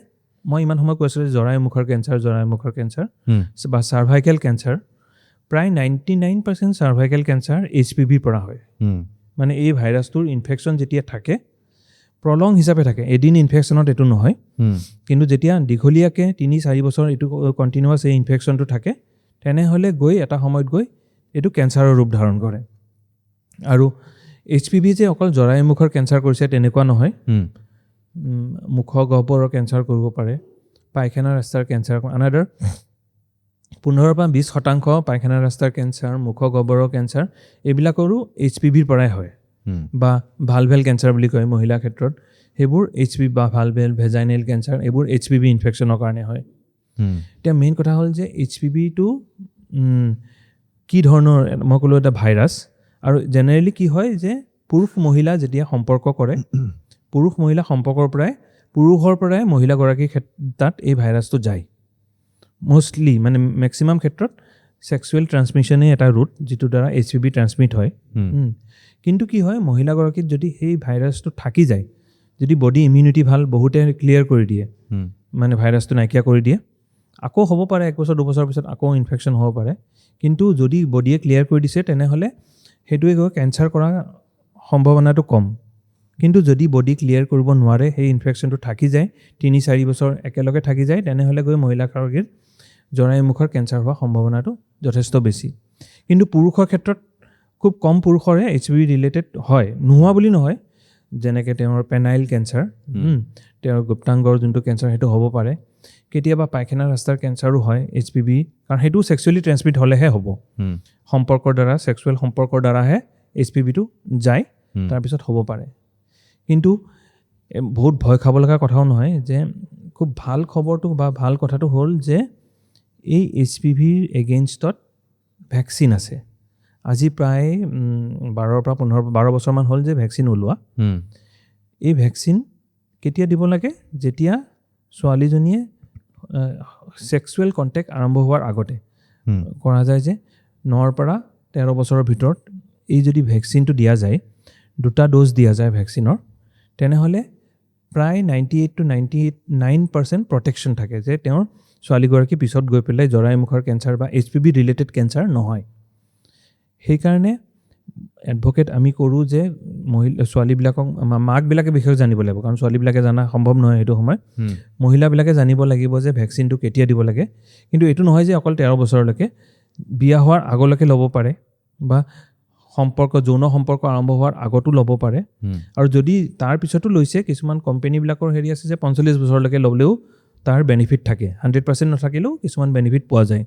মই ইমান সময় কৈছিলোঁ জৰায়ু মুখৰ কেঞ্চাৰ, জৰায়ু মুখৰ কেঞ্চাৰ বা চাৰ্ভাইকেল কেঞ্চাৰ, প্ৰায় 99% চাৰ্ভাইকেল কেঞ্চাৰ এইচপিভিৰ পৰা হয়। মানে এই ভাইৰাছটোৰ ইনফেকশ্যন যেতিয়া থাকে, প্ৰলং হিচাপে থাকে, এদিন ইনফেকশ্যনত এইটো নহয়, কিন্তু যেতিয়া দীঘলীয়াকৈ 3-4 বছৰ এইটো কণ্টিনিউৱাছ এই ইনফেকশ্যনটো থাকে, তেনেহ'লে গৈ এটা সময়ত গৈ এইটো কেঞ্চাৰৰ ৰূপ ধাৰণ কৰে। আৰু এইচপিভি যে অকল জৰায়ু মুখৰ কেঞ্চাৰ কৰিছে তেনেকুৱা নহয়। মুখ গহ্বৰৰ কেঞ্চাৰ কৰিব পাৰে, পায়খানা ৰাস্তাৰ কেঞ্চাৰ, আনাডাৰ 15ৰ পৰা 20% পায়খানা ৰাস্তাৰ কেঞ্চাৰ, মুখ গহ্বৰৰ কেঞ্চাৰ, এইবিলাকৰো এইচপিভিৰ পৰাই হয়। বা ভালভেল কেঞ্চাৰ বুলি কয় মহিলাৰ ক্ষেত্ৰত, সেইবোৰ এইচপি বা ভালভেল ভেজাইনেল কেঞ্চাৰ, এইবোৰ এইচপিভি ইনফেকশ্যনৰ কাৰণে হয়। এতিয়া মেইন কথা হ'ল যে এইচপিভিটো কি ধৰণৰ? মই ক'লোঁ এটা ভাইৰাছ। আৰু জেনেৰেলি কি হয় যে পুৰুষ মহিলা যেতিয়া সম্পৰ্ক কৰে, পুৰুষ মহিলা সম্পৰ্কৰ পৰাই, পুৰুষৰ পৰাই মহিলাগৰাকীৰ তাত এই ভাইৰাছটো যায় মষ্টলি। মানে মেক্সিমাম ক্ষেত্ৰত ছেক্সুৱেল ট্ৰান্সমিশ্যনেই এটা ৰুট যিটোৰ দ্বাৰা এইচপিভি ট্ৰান্সমিট হয়। কিন্তু কি হয়, মহিলাগৰাকীত যদি সেই ভাইৰাছটো থাকি যায়, যদি বডি ইমিউনিটি ভাল, বহুতে ক্লিয়াৰ কৰি দিয়ে, মানে ভাইৰাছটো নাইকিয়া কৰি দিয়ে। আকৌ হ'ব পাৰে, এক বছৰ দুবছৰ পিছত আকৌ ইনফেকশ্যন হ'ব পাৰে, কিন্তু যদি বডিয়ে ক্লিয়াৰ কৰি দিছে, তেনেহ'লে সেইটোৱে গৈ কেঞ্চাৰ কৰাৰ সম্ভাৱনাটো কম। কিন্তু যদি বডি ক্লিয়াৰ কৰিব নোৱাৰে, সেই ইনফেকশ্যনটো থাকি যায়, 3-4 বছৰ একেলগে থাকি যায়, তেনেহ'লে গৈ মহিলাগৰাকীৰ জৰায়ু মুখৰ কেঞ্চাৰ হোৱাৰ সম্ভাৱনাটো যথেষ্ট বেছি। কিন্তু পুৰুষৰ ক্ষেত্ৰত খুব কম পুৰুষৰে এইচপিভি ৰিলেটেড হয়, নোহোৱা বুলি নহয়। যেনেকৈ তেওঁৰ পেনাইল কেঞ্চাৰ, তেওঁৰ গুপ্তাংগৰ যোনটো কেঞ্চাৰ, সেইটো হ'ব পাৰে। কেতিয়াবা পায়খানা ৰাস্তাৰ কেঞ্চাৰো হয় এইচপিভি, কাৰণ সেইটো ছেক্সুৱেলি ট্ৰেন্সমিট হ'লেহে হ'ব। সম্পৰ্কৰ দ্বাৰা, ছেক্সুৱেল সম্পৰ্কৰ দ্বাৰাহে এইচপিভিটো যায়, তাৰপিছত হ'ব পাৰে। কিন্তু বহুত ভয় খাব লগা কথাও নহয় যে খুব ভাল খবৰটো বা ভাল কথাটো হ'ল যে এই এইচপিভিৰ এগেইনষ্টত ভেকচিন আছে। আজি প্ৰায় 12ৰ পৰা 15, 12 বছৰমান হ'ল যে ভেকচিন ওলোৱা। এই ভেকচিন কেতিয়া দিব লাগে? যেতিয়া ছোৱালীজনীয়ে ছেক্সুৱেল কণ্টেক্ট আৰম্ভ হোৱাৰ আগতে কৰা যায় যে 9ৰ পৰা 13 বছৰৰ ভিতৰত এই যদি ভেকচিনটো দিয়া যায়, দুটা ড'জ দিয়া যায় ভেকচিনৰ, তেনেহ'লে প্ৰায় 98 to 99% protection থাকে যে তেওঁৰ ছোৱালীগৰাকী পিছত গৈ পেলাই জৰায়ু মুখৰ কেঞ্চাৰ বা এইচপিভি ৰিলেটেড কেঞ্চাৰ নহয়। সেইকাৰণে এডভকেট আমি কৰোঁ যে মহিলা ছোৱালীবিলাকক, মাকবিলাকে বিশেষ জানিব লাগিব, কাৰণ ছোৱালীবিলাকে জনা সম্ভৱ নহয় সেইটো সময়ত। মহিলাবিলাকে জানিব লাগিব যে ভেকচিনটো কেতিয়া দিব লাগে। কিন্তু এইটো নহয় যে অকল 13 বছৰলৈকে, বিয়া হোৱাৰ আগলৈকে ল'ব পাৰে বা সম্পৰ্ক, যৌন সম্পৰ্ক আৰম্ভ হোৱাৰ আগতো ল'ব পাৰে। আৰু যদি তাৰ পিছতো লৈছে, কিছুমান কোম্পেনীবিলাকৰ হেৰি আছে যে 45 বছৰলৈকে ল'লেও তাৰ বেনিফিট থাকে। 100% নাথাকিলেও কিছুমান বেনিফিট পোৱা যায়।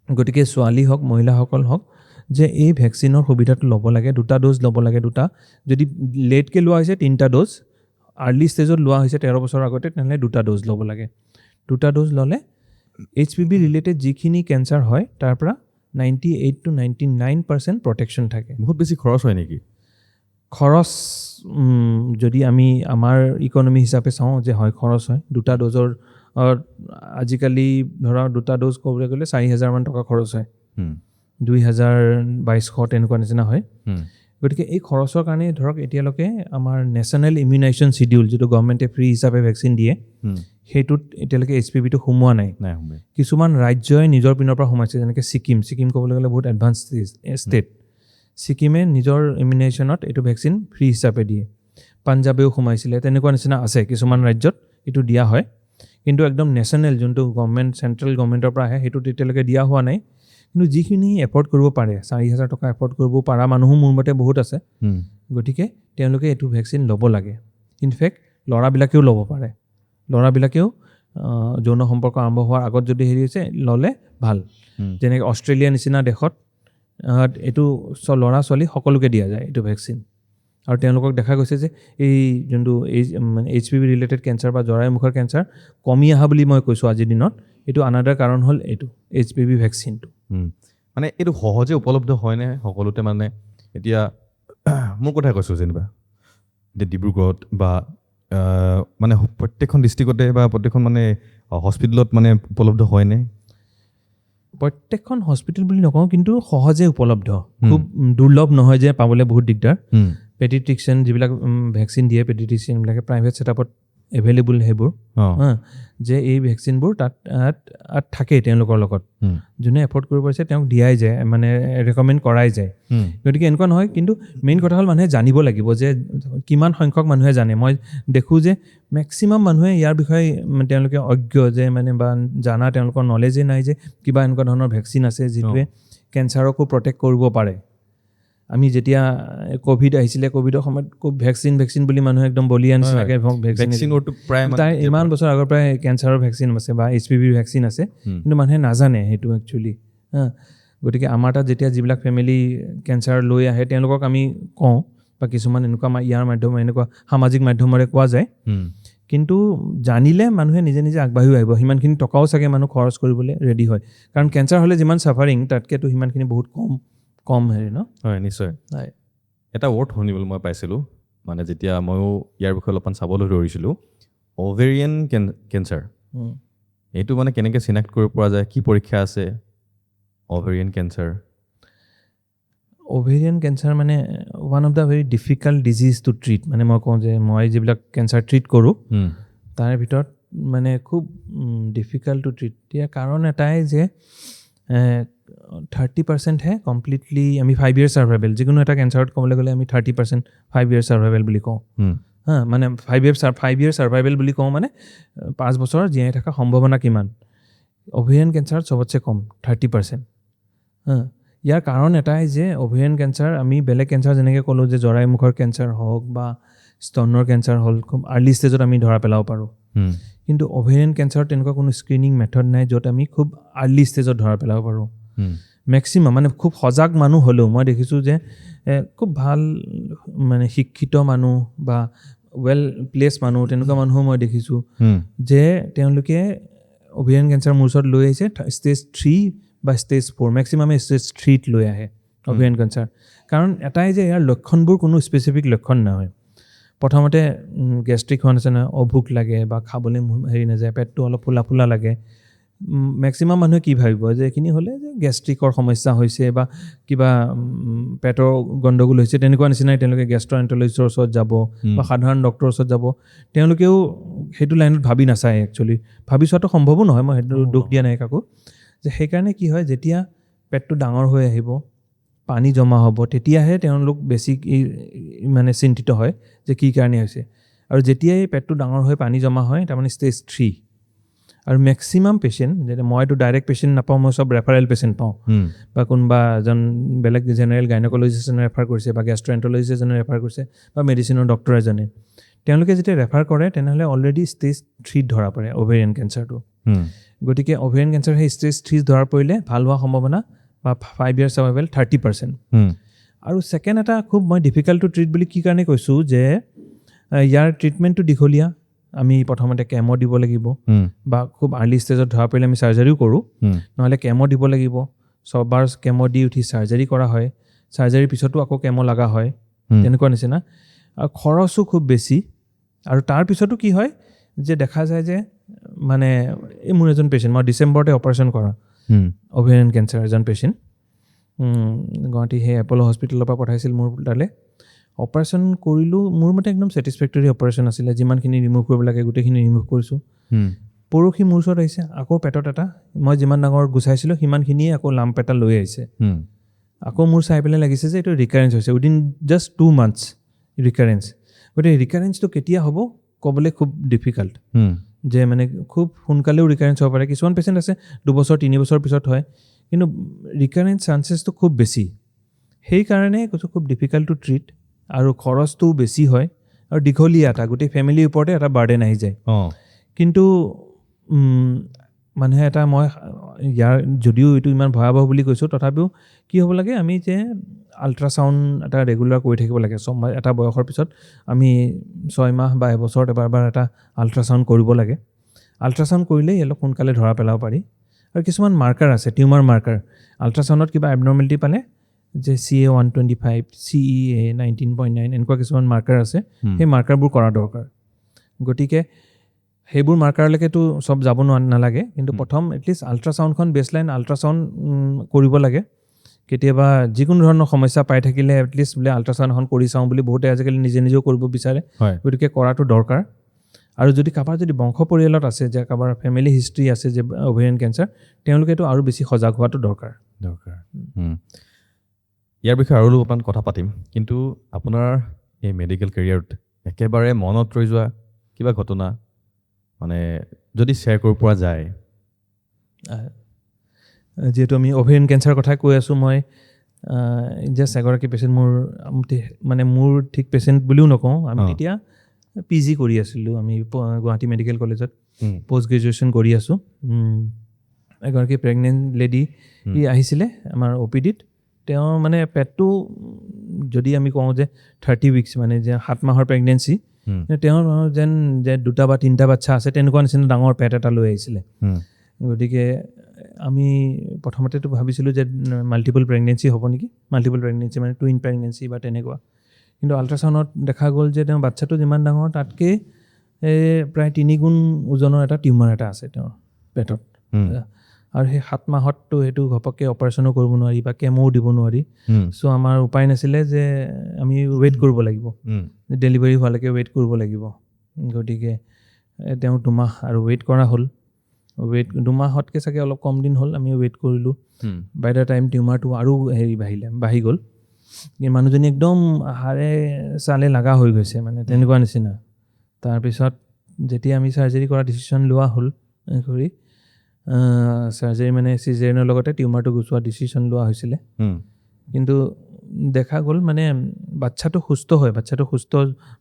গতিকে ছোৱালী হওক, মহিলাসকল হওক যে এই ভেকচিনৰ সুবিধাটো ল'ব লাগে, দুটা ড'জ ল'ব লাগে। দুটা যদি লেটকৈ লোৱা হৈছে তিনিটা ড'জ, আৰ্লি ষ্টেজত লোৱা হৈছে 13 বছৰৰ আগতে, তেনেহ'লে দুটা ড'জ ল'ব লাগে। দুটা ড'জ ল'লে এইচপিভি ৰিলেটেড যিখিনি কেঞ্চাৰ হয়, তাৰ পৰা 98 to 99% protection থাকে। বহুত বেছি খৰচ হয় নেকি? খৰচ যদি আমি আমাৰ ইকনমি হিচাপে চাওঁ যে হয়, খৰচ হয়। দুটা ড'জৰ আজিকালি ধৰা দুটা ড'জ ক'বলৈ গ'লে 4000মান টকা খৰচ হয়, 2000, 2200 তেনেকুৱা নিচিনা হয়। গতিকে এই খৰচৰ কাৰণে ধৰক এতিয়ালৈকে আমাৰ নেশ্যনেল ইমিউনাইজেশ্যন চিডিউল, যিটো গভৰ্ণমেণ্টে ফ্ৰী হিচাপে ভেকচিন দিয়ে, সেইটোত এতিয়ালৈকে এইচপিভিটো সোমোৱা নাই। নাই সোমাই। কিছুমান ৰাজ্যই নিজৰ পিনৰ পৰা সোমাইছে, যেনেকৈ ছিকিম। ছিকিম ক'বলৈ গ'লে বহুত এডভান্স ষ্টেট। ছিকিমে নিজৰ ইমিউনাইজেশ্যনত এইটো ভেকচিন ফ্ৰী হিচাপে দিয়ে। পাঞ্জাৱেও সোমাইছিলে, তেনেকুৱা নিচিনা আছে। কিছুমান ৰাজ্যত এইটো দিয়া হয়, কিন্তু একদম নেশ্যনেল যোনটো গভৰ্ণমেণ্ট, চেণ্ট্ৰেল গভৰ্ণমেণ্টৰ পৰা আহে, সেইটো তেতিয়ালৈকে দিয়া হোৱা নাই। কিন্তু যিখিনি এফৰ্ড কৰিব পাৰে, 4000 টকা এফৰ্ড কৰিব পৰা মানুহো মোৰ মতে বহুত আছে। গতিকে তেওঁলোকে এইটো ভেকচিন ল'ব লাগে। ইনফেক্ট ল'ৰাবিলাকেও ল'ব পাৰে। ল'ৰাবিলাকেও যৌন সম্পৰ্ক আৰম্ভ হোৱাৰ আগত যদি হেৰি হৈছে, ল'লে ভাল। যেনেকৈ অষ্ট্ৰেলিয়া নিচিনা দেশত এইটো ল'ৰা ছোৱালী সকলোকে দিয়া যায় এইটো ভেকচিন। আৰু তেওঁলোকক দেখা গৈছে যে এই যোনটো এই মানে এইচপিভি ৰিলেটেড কেঞ্চাৰ বা জৰায়ু মুখৰ কেঞ্চাৰ কমি অহা বুলি মই কৈছোঁ আজিৰ দিনত, এইটো আনাদাৰ কাৰণ হ'ল এইটো এইচপিভি ভেকচিনটো। মানে এইটো সহজে উপলব্ধ হয়নে সকলোতে? মানে এতিয়া মোৰ কথাই কৈছোঁ, যেনিবা এতিয়া ডিব্ৰুগড়ত বা মানে প্ৰত্যেকখন ডিষ্ট্ৰিক্টতে বা প্ৰত্যেকখন মানে হস্পিটেলত মানে উপলব্ধ হয়নে? প্ৰত্যেকখন হস্পিটেল বুলি নকওঁ, কিন্তু সহজে উপলব্ধ। খুব দুৰ্লভ নহয় যে পাবলৈ বহুত দিগদাৰ। পেডিয়াট্ৰিচিয়ান যিবিলাক ভেকচিন দিয়ে, পেডিয়াট্ৰিচিয়ানবিলাকে প্ৰাইভেট ছেটআপত এভেইলেবল সেইবোৰ হা, যে এই ভেকচিনবোৰ তাত তাত থাকেই তেওঁলোকৰ লগত। যোনে এফৰ্ড কৰিব পাৰিছে, তেওঁক দিয়াই যায়, মানে ৰেকমেণ্ড কৰাই যায়। গতিকে এনেকুৱা নহয়, কিন্তু মেইন কথা হ'ল মানুহে জানিব লাগিব যে কিমান সংখ্যক মানুহে জানে। মই দেখোঁ যে মেক্সিমাম মানুহে ইয়াৰ বিষয়ে তেওঁলোকে অজ্ঞ যে মানে বা জানা তেওঁলোকৰ নলেজেই নাই যে কিবা এনেকুৱা ধৰণৰ ভেকচিন আছে যিটোৱে কেঞ্চাৰকো প্ৰটেক্ট কৰিব পাৰে। আমি যেতিয়া ক'ভিড আহিছিলে, ক'ভিডৰ সময়ত খুব ভেকচিন ভেকচিন বুলি মানুহে একদম বলিয়া নিচিনাকৈ ভেকচিন ভেকচিন ৱৰ্ডটো প্ৰায় মানে তাই ইমান বছৰ আগৰ পৰাই কেঞ্চাৰৰ ভেকচিন আছে বা এইচপিভিৰ ভেকচিন আছে, কিন্তু মানুহে নাজানে সেইটো একচুৱেলি হা। গতিকে আমাৰ তাত যেতিয়া যিবিলাক ফেমিলি কেঞ্চাৰ লৈ আহে, তেওঁলোকক আমি কওঁ বা কিছুমান এনেকুৱা ইয়াৰ মাধ্যমে, এনেকুৱা সামাজিক মাধ্যমেৰে কোৱা যায়। কিন্তু জানিলে মানুহে নিজে নিজে আগবাঢ়িও আহিব। সিমানখিনি টকাও চাগে মানুহ খৰচ কৰিবলৈ ৰেডি হয়, কাৰণ কেঞ্চাৰ হ'লে যিমান চাফাৰিং, তাতকৈতো সিমানখিনি বহুত কম কম হেৰি ন। হয়, নিশ্চয়। এটা ৱৰ্ড শুনিবলৈ মই পাইছিলোঁ, মানে যেতিয়া ময়ো ইয়াৰ বিষয়ে অলপমান চাবলৈ ধৰিছিলোঁ, অভেৰিয়ান কেঞ্চাৰ। এইটো মানে কেনেকৈ চিনাক্ত কৰিব পৰা যায়? কি পৰীক্ষা আছে অভেৰিয়ান কেঞ্চাৰ? অভেৰিয়ান কেঞ্চাৰ মানে one of the very difficult disease to treat। মানে মই কওঁ যে মই যিবিলাক কেঞ্চাৰ ট্ৰিট কৰোঁ, তাৰে ভিতৰত মানে খুব ডিফিকাল্ট টু ট্ৰিট। ইয়াৰ কাৰণ এটাই যে 30%হে কমপ্লিটলি আমি 5 ইয়েৰ ছাৰ্ভাইভেল, যিকোনো এটা কেঞ্চাৰত ক'বলৈ গ'লে আমি 30% 5 ইয়েৰ ছাৰ্ভাইভেল বুলি কওঁ। হা, মানে 5 year survival বুলি কওঁ, মানে 5 বছৰ জীয়াই থকা সম্ভাৱনা কিমান। অভেৰিয়ান কেঞ্চাৰত চবতছে কম, 30%। হা, ইয়াৰ কাৰণ এটাই যে অভেৰিয়ান কেঞ্চাৰ আমি বেলেগ কেঞ্চাৰ যেনেকৈ ক'লোঁ যে জৰায়ু মুখৰ কেঞ্চাৰ হওক বা স্তনৰ কেঞ্চাৰ হ'ল, খুব আৰ্লি ষ্টেজত আমি ধৰা পেলাব পাৰোঁ। কিন্তু অভেৰিয়ান কেঞ্চাৰত তেনেকুৱা কোনো স্ক্ৰিনিং মেথড নাই য'ত আমি খুব আৰ্লি ষ্টেজত ধৰা পেলাব পাৰোঁ। মেক্সিমাম মানে খুব সজাগ মানুহ হ'লেও মই দেখিছোঁ যে খুব ভাল মানে শিক্ষিত মানুহ বা ৱেল প্লেচ মানুহ, তেনেকুৱা মানুহো মই দেখিছোঁ যে তেওঁলোকে অভেৰিয়ান কেঞ্চাৰ মোৰ ওচৰত লৈ আহিছে ষ্টেজ 3 বা ষ্টেজ 4, মেক্সিমামে ষ্টেজ 3ত লৈ আহে অভেৰিয়ান কেঞ্চাৰ। কাৰণ এটাই যে ইয়াৰ লক্ষণবোৰ কোনো স্পেচিফিক লক্ষণ নহয়। প্ৰথমতে গেষ্ট্ৰিক হোৱা নিচিনা অভোক লাগে বা খাবলৈ হেৰি নাযায়, পেটটো অলপ ফুলা ফুলা লাগে। মেক্সিমাম মানুহে কি ভাবিব যে এইখিনি হ'লে যে গেষ্ট্ৰিকৰ সমস্যা হৈছে বা কিবা পেটৰ গণ্ডগোল হৈছে, তেনেকুৱা নিচিনাই তেওঁলোকে গেষ্ট্ৰএণ্ট্ৰলজিষ্টৰ ওচৰত যাব বা সাধাৰণ ডক্টৰৰ ওচৰত যাব। তেওঁলোকেও সেইটো লাইনত ভাবি নাচায়। একচুৱেলি ভাবি চোৱাটো সম্ভৱো নহয়, মই সেইটো দোষ দিয়া নাই কাকো। যে সেইকাৰণে কি হয়, যেতিয়া পেটটো ডাঙৰ হৈ আহিব, পানী জমা হ'ব, তেতিয়াহে তেওঁলোক বেছি মানে চিন্তিত হয় যে কি কাৰণে হৈছে। আৰু যেতিয়াই পেটটো ডাঙৰ হৈ পানী জমা হয়, তাৰমানে ষ্টেজ 3। আৰু মেক্সিমাম পেচেণ্ট, যেতিয়া মইতো ডাইৰেক্ট পেচেণ্ট নাপাওঁ, মই চব ৰেফাৰেল পেচেণ্ট পাওঁ বা কোনোবা এজন বেলেগ জেনেৰেল গাইনকলজিষ্ট এজনে ৰেফাৰ কৰিছে বা গেষ্ট্ৰএণ্ট্ৰলজিষ্ট এজনে ৰেফাৰ কৰিছে বা মেডিচিনৰ ডক্টৰ এজনে। তেওঁলোকে যেতিয়া ৰেফাৰ কৰে, তেনেহ'লে অলৰেডি ষ্টেজ 3ত ধৰা পৰে অভেৰিয়ান কেঞ্চাৰটো। গতিকে অভেৰিয়ান কেঞ্চাৰ সেই ষ্টেজ 3ত ধৰা পৰিলে ভাল হোৱা সম্ভাৱনা বা 5 year survival 30%। আৰু ছেকেণ্ড এটা খুব মই ডিফিকাল্ট টু ট্ৰিট বুলি কি কাৰণে কৈছোঁ যে ইয়াৰ ট্ৰিটমেণ্টটো দীঘলীয়া। আমি প্ৰথমতে কেমো দিব লাগিব বা খুব আৰ্লি ষ্টেজত ধৰা পৰিলে আমি চাৰ্জাৰীও কৰোঁ, নহ'লে কেমো দিব লাগিব। ছবাৰ কেমো দি উঠি চাৰ্জাৰী কৰা হয়, চাৰ্জাৰীৰ পিছতো আকৌ কেমো লগা হয়, তেনেকুৱা নিচিনা। আৰু খৰচো খুব বেছি। আৰু তাৰপিছতো কি হয় যে দেখা যায় যে মানে এই মোৰ এজন পেচেণ্ট, মই ডিচেম্বৰতে অপাৰেশ্যন কৰা অভেৰিয়ান কেঞ্চাৰ এজন পেচেণ্ট, গুৱাহাটী সেই এপ'ল' হস্পিটেলৰ পৰা পঠাইছিল মোৰ তালৈ। অপাৰেশ্যন কৰিলোঁ, মোৰ মতে একদম ছেটিছফেক্টৰী অপাৰেশ্যন আছিলে। যিমানখিনি ৰিমুভ কৰিব লাগে গোটেইখিনি ৰিমুভ কৰিছোঁ। পৰহি মোৰ ওচৰত আহিছে, আকৌ পেটত এটা, মই যিমান ডাঙৰ গুচাইছিলোঁ সিমানখিনিয়ে আকৌ লাম্প এটা লৈ আহিছে। আকৌ মোৰ চাই পেলাই লাগিছে যে এইটো ৰিকাৰেঞ্চ হৈছে, উইদিন জাষ্ট 2 মান্থছ ৰিকাৰেঞ্চ। গতিকে ৰিকাৰেঞ্চটো কেতিয়া হ'ব ক'বলৈ খুব ডিফিকাল্ট যে মানে খুব সোনকালেও ৰিকাৰেঞ্চ হ'ব পাৰে। কিছুমান পেচেণ্ট আছে 2 বছৰ 3 বছৰ পিছত হয়, কিন্তু ৰিকাৰেঞ্চ চান্সেছটো খুব বেছি। সেইকাৰণে কৈছোঁ খুব ডিফিকাল্ট টু ট্ৰিট আৰু খৰচটোও বেছি হয় আৰু দীঘলীয়া এটা গোটেই ফেমিলিৰ ওপৰতে এটা বাৰ্ডেন আহি যায়। কিন্তু মানুহে এটা মই ইয়াৰ যদিও এইটো ইমান ভয়াৱহ বুলি কৈছোঁ, তথাপিও কি হ'ব লাগে, আমি যে আল্ট্ৰাচাউণ্ড এটা ৰেগুলাৰ কৰি থাকিব লাগে। ছমাহ এটা বয়সৰ পিছত আমি 6 মাহ বা এবছৰত এবাৰ এবাৰ এটা আল্ট্ৰাচাউণ্ড কৰিব লাগে। আল্ট্ৰাচাউণ্ড কৰিলেই অলপ সোনকালে ধৰা পেলাব পাৰি। আৰু কিছুমান মাৰ্কাৰ আছে, টিউমাৰ মাৰ্কাৰ, আল্ট্ৰাচাউণ্ডত কিবা এবনৰ্মেলিটি পালে যে CA 125, CEA 19.9, এনেকুৱা কিছুমান মাৰ্কাৰ আছে। সেই মাৰ্কাৰবোৰ কৰা দৰকাৰ। গতিকে সেইবোৰ মাৰ্কাৰলৈকেতো চব যাব নালাগে, কিন্তু প্ৰথম এটলিষ্ট আল্ট্ৰাচাউণ্ডখন, বেছলাইন আল্ট্ৰাচাউণ্ড কৰিব লাগে। কেতিয়াবা যিকোনো ধৰণৰ সমস্যা পাই থাকিলে এটলিষ্ট বোলে আল্ট্ৰাচাউণ্ড এখন কৰি চাওঁ বুলি বহুতে আজিকালি নিজে নিজেও কৰিব বিচাৰে। গতিকে কৰাটো দৰকাৰ। আৰু যদি কাৰোবাৰ যদি বংশ পৰিয়ালত আছে যে কাৰোবাৰ ফেমিলি হিষ্ট্ৰী আছে যে অভেৰিয়ান কেঞ্চাৰ, তেওঁলোকেতো আৰু বেছি সজাগ হোৱাটো দৰকাৰ। দৰকাৰ। ইয়াৰ বিষয়ে আৰু অলপমান কথা পাতিম, কিন্তু আপোনাৰ এই মেডিকেল কেৰিয়াৰত একেবাৰে মনত ৰৈ যোৱা কিবা ঘটনা মানে যদি শ্বেয়াৰ কৰিব পৰা যায়। যিহেতু আমি অভেৰিয়ান কেঞ্চাৰৰ কথাই কৈ আছোঁ, মই জাষ্ট এগৰাকী পেচেণ্ট মোৰ মানে মোৰ ঠিক পেচেণ্ট বুলিও নকওঁ, আমি তেতিয়া পি জি কৰি আছিলোঁ, আমি গুৱাহাটী মেডিকেল কলেজত পষ্ট গ্ৰেজুৱেশ্যন কৰি আছোঁ। এগৰাকী প্ৰেগনেণ্ট লেডি আহিছিলে আমাৰ অ' পি ডিত। তেওঁৰ মানে পেটটো যদি আমি কওঁ যে 30 উইকছ, মানে যে 7 মাহৰ প্ৰেগনেঞ্চি, তেওঁৰ যেন যে দুটা বা তিনিটা বাচ্ছা আছে তেনেকুৱা নিচিনা ডাঙৰ পেট এটা লৈ আহিছিলে। গতিকে আমি প্ৰথমতেতো ভাবিছিলোঁ যে মাল্টিপল প্ৰেগনেঞ্চি হ'ব নেকি, মাল্টিপল প্ৰেগনেঞ্চি মানে টুইন প্ৰেগনেঞ্চি বা তেনেকুৱা। কিন্তু আল্ট্ৰাচাউণ্ডত দেখা গ'ল যে তেওঁৰ বাচ্ছাটো যিমান ডাঙৰ তাতকৈ প্ৰায় 3 গুণ ওজনৰ এটা টিউমাৰ এটা আছে তেওঁৰ পেটত। আৰু সেই 7 মাহততো সেইটো ঘপককৈ অপাৰেশ্যনো কৰিব নোৱাৰি বা কেম'ও দিব নোৱাৰি। চ' আমাৰ উপায় নাছিলে যে আমি ৱেইট কৰিব লাগিব, ডেলিভাৰী হোৱালৈকে ৱেইট কৰিব লাগিব। গতিকে তেওঁ 2 মাহ আৰু ৱেইট কৰা হ'ল। ৱেইট 2 মাহতকৈ চাগে অলপ কম দিন হ'ল আমি ৱেইট কৰিলোঁ। বাই the time টিউমাৰটো আৰু হেৰি বাঢ়িলে, বাঢ়ি গ'ল। এই মানুহজনী একদম হাড়ে চালে লগা হৈ গৈছে, মানে তেনেকুৱা নিচিনা। তাৰপিছত যেতিয়া আমি চাৰ্জাৰী কৰা ডিচিশ্যন লোৱা হ'ল কৰি চাৰ্জাৰী মানে চিজেৰিয়ানৰ লগতে টিউমাৰটো গুচোৱা ডিচিশ্যন লোৱা হৈছিলে। কিন্তু দেখা গ'ল মানে বাচ্ছাটো সুস্থ হয়, বাচ্ছাটো সুস্থ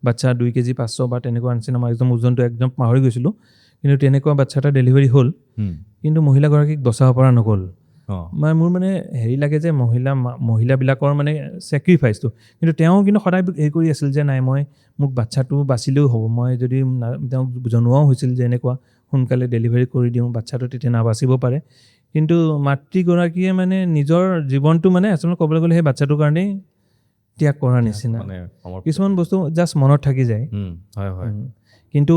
বাচ্ছা, 2 কেজি 500 বা তেনেকুৱা নিচিনা, মই একদম ওজনটো একদম পাহৰি গৈছিলোঁ, কিন্তু তেনেকুৱা বাচ্ছা এটা ডেলিভাৰী হ'ল। কিন্তু মহিলাগৰাকীক বচাব পৰা নগ'ল। মানে মোৰ মানে হেৰি লাগে যে মহিলাবিলাকৰ মানে ছেক্ৰিফাইচটো, কিন্তু তেওঁ কিন্তু সদায় হেৰি কৰি আছিল যে নাই, মই মোক বাচ্ছাটো বাচিলেও হ'ব। মই যদি তেওঁক জনোৱাও হৈছিল যে এনেকুৱা সোনকালে ডেলিভাৰী কৰি দিওঁ, বাচ্ছাটো তেতিয়া নাবাচিব পাৰে। কিন্তু মাতৃগৰাকীয়ে মানে নিজৰ জীৱনটো মানে আচলতে ক'বলৈ গ'লে সেই বাচ্ছাটোৰ কাৰণেই ত্যাগ কৰাৰ নিচিনা। মানে কিছুমান বস্তু জাষ্ট মনত থাকি যায়। হয় হয় কিন্তু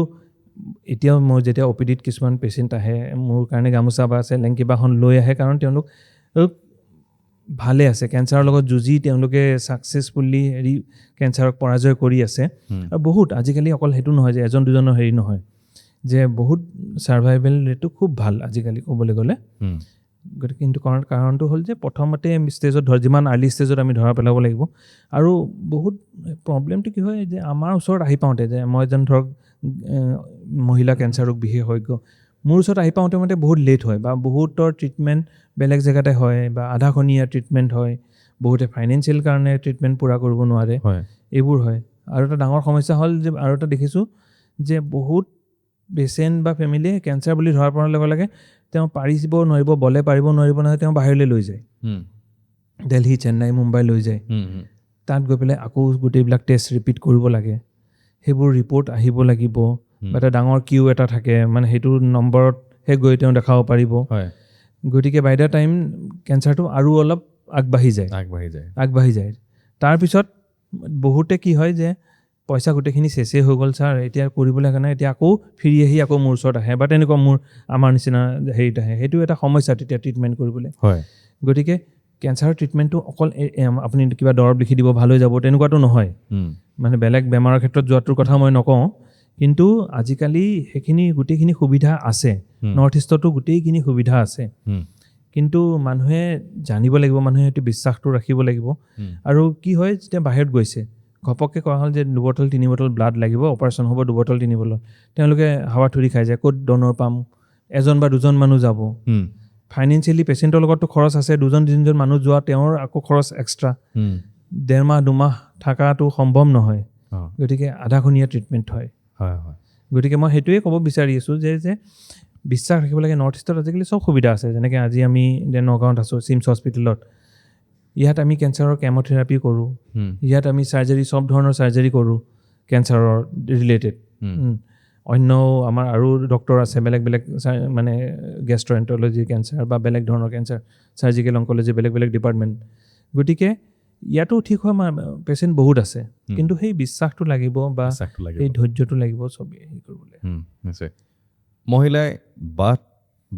এতিয়াও মই যেতিয়া অ' পি ডিত কিছুমান পেচেণ্ট আহে, মোৰ কাৰণে গামোচা বা চেলেং কিবা এখন লৈ আহে, কাৰণ তেওঁলোক ভালে আছে, কেঞ্চাৰৰ লগত যুঁজি তেওঁলোকে ছাকচেছফুলি হেৰি কেঞ্চাৰক পৰাজয় কৰি আছে। আৰু বহুত আজিকালি অকল সেইটো নহয় যে এজন দুজনৰ হেৰি নহয় যে বহুত ছাৰ্ভাইভেল ৰেটটো খুব ভাল আজিকালি ক'বলৈ গ'লে। গতিকে কিন্তু কাৰণটো হ'ল যে প্ৰথমতে ষ্টেজত ধৰ যিমান আৰ্লি ষ্টেজত আমি ধৰা পেলাব লাগিব। আৰু বহুত প্ৰব্লেমটো কি হয় যে আমাৰ ওচৰত আহি পাওঁতে যে মই এজন ধৰক মহিলা কেঞ্চাৰ ৰোগ বিশেষজ্ঞ, মোৰ ওচৰত আহি পাওঁতে মানে বহুত লেট হয় বা বহুতৰ ট্ৰিটমেণ্ট বেলেগ জেগাতে হয় বা আধাখনীয়া ট্ৰিটমেণ্ট হয়, বহুতে ফাইনেন্সিয়েল কাৰণে ট্ৰিটমেণ্ট পূৰা কৰিব নোৱাৰে। এইবোৰ হয়। আৰু এটা ডাঙৰ সমস্যা হ'ল যে আৰু এটা দেখিছোঁ যে বহুত পেচেণ্ট বা ফেমিলিয়ে কেঞ্চাৰ বুলি ধৰা পৰাৰ লগে লগে তেওঁ পাৰিব নোৱাৰিব, বলে পাৰিব নোৱাৰিব নহয়, তেওঁ বাহিৰলৈ লৈ যায়। দেলহি, চেন্নাই, মুম্বাই লৈ যায়। তাত গৈ পেলাই আকৌ গোটেইবিলাক টেষ্ট ৰিপিট কৰিব লাগে, সেইবোৰ ৰিপৰ্ট আহিব লাগিব বা এটা ডাঙৰ কিউ এটা থাকে, মানে সেইটো নম্বৰতহে গৈ তেওঁ দেখাব পাৰিব। গতিকে বাই the time কেঞ্চাৰটো আৰু অলপ আগবাঢ়ি যায়। আগবাঢ়ি যায়। আগবাঢ়ি যায়। তাৰপিছত বহুতে কি হয় যে পইচা গোটেইখিনি চেচেই হৈ গ'ল ছাৰ, এতিয়া কৰিবলৈ কাৰণে এতিয়া আকৌ ফিৰি আহি আকৌ মোৰ ওচৰত আহে বা তেনেকুৱা মোৰ আমাৰ নিচিনা হেৰিত আহে। সেইটো এটা সমস্যা তেতিয়া ট্ৰিটমেণ্ট কৰিবলৈ। গতিকে কেঞ্চাৰৰ ট্ৰিটমেণ্টটো অকল আপুনি কিবা দৰৱ লিখি দিব, ভাল হৈ যাব, তেনেকুৱাটো নহয়। মানে বেলেগ বেমাৰৰ ক্ষেত্ৰত যোৱাটোৰ কথা মই নকওঁ, কিন্তু আজিকালি সেইখিনি গোটেইখিনি সুবিধা আছে। নৰ্থ ইষ্টতো গোটেইখিনি সুবিধা আছে। কিন্তু মানুহে জানিব লাগিব, মানুহে সেইটো বিশ্বাসটো ৰাখিব লাগিব। আৰু কি হয়, যেতিয়া বাহিৰত গৈছে, ঘপককৈ কোৱা হ'ল যে 2 বটল 3 বটল ব্লাড লাগিব, অপাৰেশ্যন হ'ব, 2 বটল 3 বটল, তেওঁলোকে হাবাথুৰি খাই যায়, ক'ত ডনৰ পাম, এজন বা দুজন মানুহ যাব। ফাইনেন্সিয়েলি পেচেণ্টৰ লগততো খৰচ আছে, দুজন তিনিজন মানুহ যোৱা, তেওঁৰ আকৌ খৰচ এক্সট্ৰা। 1.5 মাহ 2 মাহ থকাটো সম্ভৱ নহয়। গতিকে আধাখনীয়া ট্ৰিটমেণ্ট হয়। হয় হয় গতিকে মই সেইটোৱে ক'ব বিচাৰি আছোঁ যে বিশ্বাস ৰাখিব লাগে। নৰ্থ ইষ্টত আজিকালি চব সুবিধা আছে। যেনেকৈ আজি আমি এতিয়া নগাঁৱত আছোঁ চিমছ হস্পিটেলত, ইয়াত আমি কেঞ্চাৰৰ কেম'থেৰাপি কৰোঁ, ইয়াত আমি চাৰ্জাৰী, চব ধৰণৰ চাৰ্জাৰী কৰোঁ কেঞ্চাৰৰ ৰিলেটেড। অন্য আমাৰ আৰু ডক্টৰ আছে বেলেগ বেলেগ, মানে গেষ্ট্ৰএণ্ট্ৰলজি কেঞ্চাৰ বা বেলেগ ধৰণৰ কেঞ্চাৰ, চাৰ্জিকেল অংকলজি, বেলেগ বেলেগ ডিপাৰ্টমেণ্ট। গতিকে ইয়াতো ঠিক হোৱা পেচেণ্ট বহুত আছে, কিন্তু সেই বিশ্বাসটো লাগিব বা বিশ্বাসটো লাগিব। সেই ধৈৰ্যটো লাগিব চবেই হেৰি কৰিবলৈ। নিশ্চয়। মহিলাই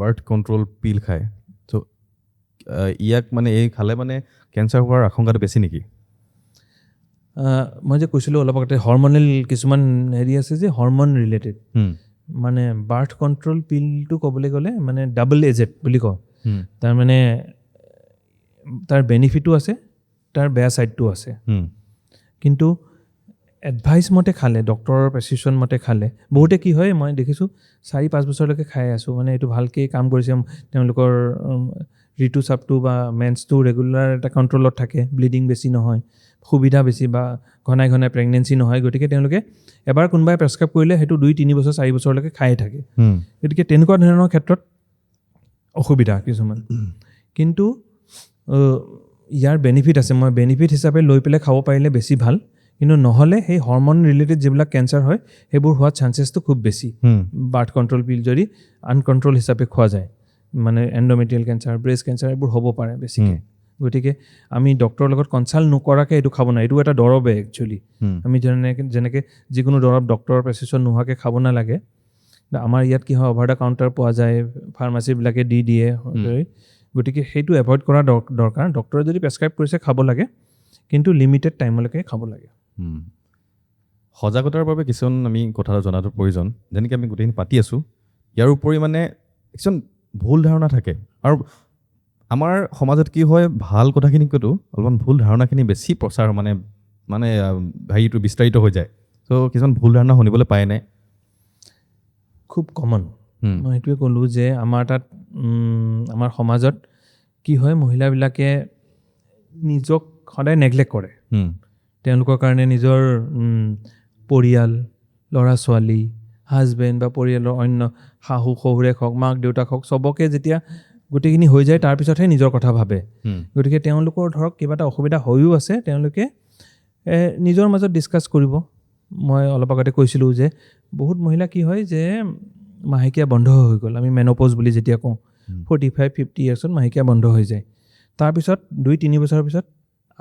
বাৰ্থ কণ্ট্ৰল পিল খায়, ত' ইয়াক মানে এই খালে মানে কেঞ্চাৰ হোৱাৰ আশংকাটো বেছি নেকি? মই যে কৈছিলোঁ অলপ আগতে, হৰমনেল কিছুমান হেৰি আছে যে হৰমন ৰিলেটেড, মানে বাৰ্থ কণ্ট্ৰল পিলটো ক'বলৈ গ'লে মানে ডাবল এজেড বুলি কওঁ। তাৰমানে তাৰ বেনিফিটো আছে, তাৰ বেয়া ছাইডটো আছে। কিন্তু এডভাইচ মতে খালে, ডক্টৰৰ প্ৰেছক্ৰিপশ্যন মতে খালে, বহুতে কি হয় মই দেখিছোঁ 4-5 বছৰলৈকে খাই আছোঁ, মানে এইটো ভালকৈ কাম কৰিছে, তেওঁলোকৰ ঋতুস্ৰাৱটো বা মেন্সটো ৰেগুলাৰ এটা কণ্ট্ৰলত থাকে, ব্লিডিং বেছি নহয়, সুবিধা বেছি বা ঘনাই ঘনাই প্ৰেগনেঞ্চি নহয়। গতিকে তেওঁলোকে এবাৰ কোনোবাই প্ৰেছক্ৰাইব কৰিলে সেইটো 2-3 বছৰ 4 বছৰলৈকে খায়ে থাকে। গতিকে তেনেকুৱা ধৰণৰ ক্ষেত্ৰত অসুবিধা কিছুমান, কিন্তু ইয়াৰ বেনিফিট আছে। মই বেনিফিট হিচাপে লৈ পেলাই খাব পাৰিলে বেছি ভাল, কিন্তু নহ'লে সেই হৰমন ৰিলেটেড যিবিলাক কেঞ্চাৰ হয়, সেইবোৰ হোৱাৰ চান্সেছটো খুব বেছি। বাৰ্থ কণ্ট্ৰল পিল যদি আনকণ্ট্ৰল হিচাপে খোৱা যায়, মানে এণ্ডোমেট্ৰিয়েল কেঞ্চাৰ, ব্ৰেষ্ট কেঞ্চাৰ, এইবোৰ হ'ব পাৰে বেছিকৈ। গতিকে আমি ডক্টৰৰ লগত কনচাল্ট নকৰাকৈ এইটো খাব নোৱাৰি। এইটো এটা দৰৱে একচুৱেলি। আমি যেনেকৈ যিকোনো দৰৱ ডক্টৰৰ প্ৰেছক্ৰিপশ্যন নোহোৱাকৈ খাব নালাগে, কিন্তু আমাৰ ইয়াত কি হয়, অভাৰ the counter পোৱা যায়, ফাৰ্মাচীবিলাকে দি দিয়ে। গতিকে সেইটো এভইড কৰা দৰকাৰ। ডক্টৰে যদি প্ৰেছক্ৰাইব কৰিছে খাব লাগে, কিন্তু লিমিটেড টাইমলৈকে খাব লাগে। সজাগতাৰ বাবে কিছুমান আমি কথা জনাটো প্ৰয়োজন, যেনেকৈ আমি গোটেইখিনি পাতি আছোঁ। ইয়াৰ উপৰি মানে কিছুমান ভুল ধাৰণা থাকে আৰু আমাৰ সমাজত কি হয়, ভাল কথাখিনিতকৈতো অলপমান ভুল ধাৰণাখিনি বেছি প্ৰচাৰ মানে হেৰিটো বিস্তাৰিত হৈ যায়। ত' কিছুমান ভুল ধাৰণা শুনিবলৈ পায়নে? খুব কমন। মই সেইটোৱে ক'লোঁ যে আমাৰ তাত আমাৰ সমাজত কি হয়, মহিলাবিলাকে নিজক সদায় নেগলেক্ট কৰে। তেওঁলোকৰ কাৰণে নিজৰ পৰিয়াল, ল'ৰা ছোৱালী, হাজবেণ্ড বা পৰিয়ালৰ অন্য শাহু শহুৰেক হওক, মাক দেউতাক হওক, চবকে যেতিয়া গোটেইখিনি হৈ যায় তাৰপিছতহে নিজৰ কথা ভাবে। গতিকে তেওঁলোকৰ ধৰক কিবা এটা অসুবিধা হৈও আছে, তেওঁলোকে নিজৰ মাজত ডিছকাছ কৰিব। মই অলপ আগতে কৈছিলোঁ যে বহুত মহিলা কি হয় যে মাহেকীয়া বন্ধ হৈ গ'ল, আমি মেন'পজ বুলি যেতিয়া কওঁ, 45-50 ইয়াৰ্ছত মাহেকীয়া বন্ধ হৈ যায়। তাৰপিছত 2-3 বছৰৰ পিছত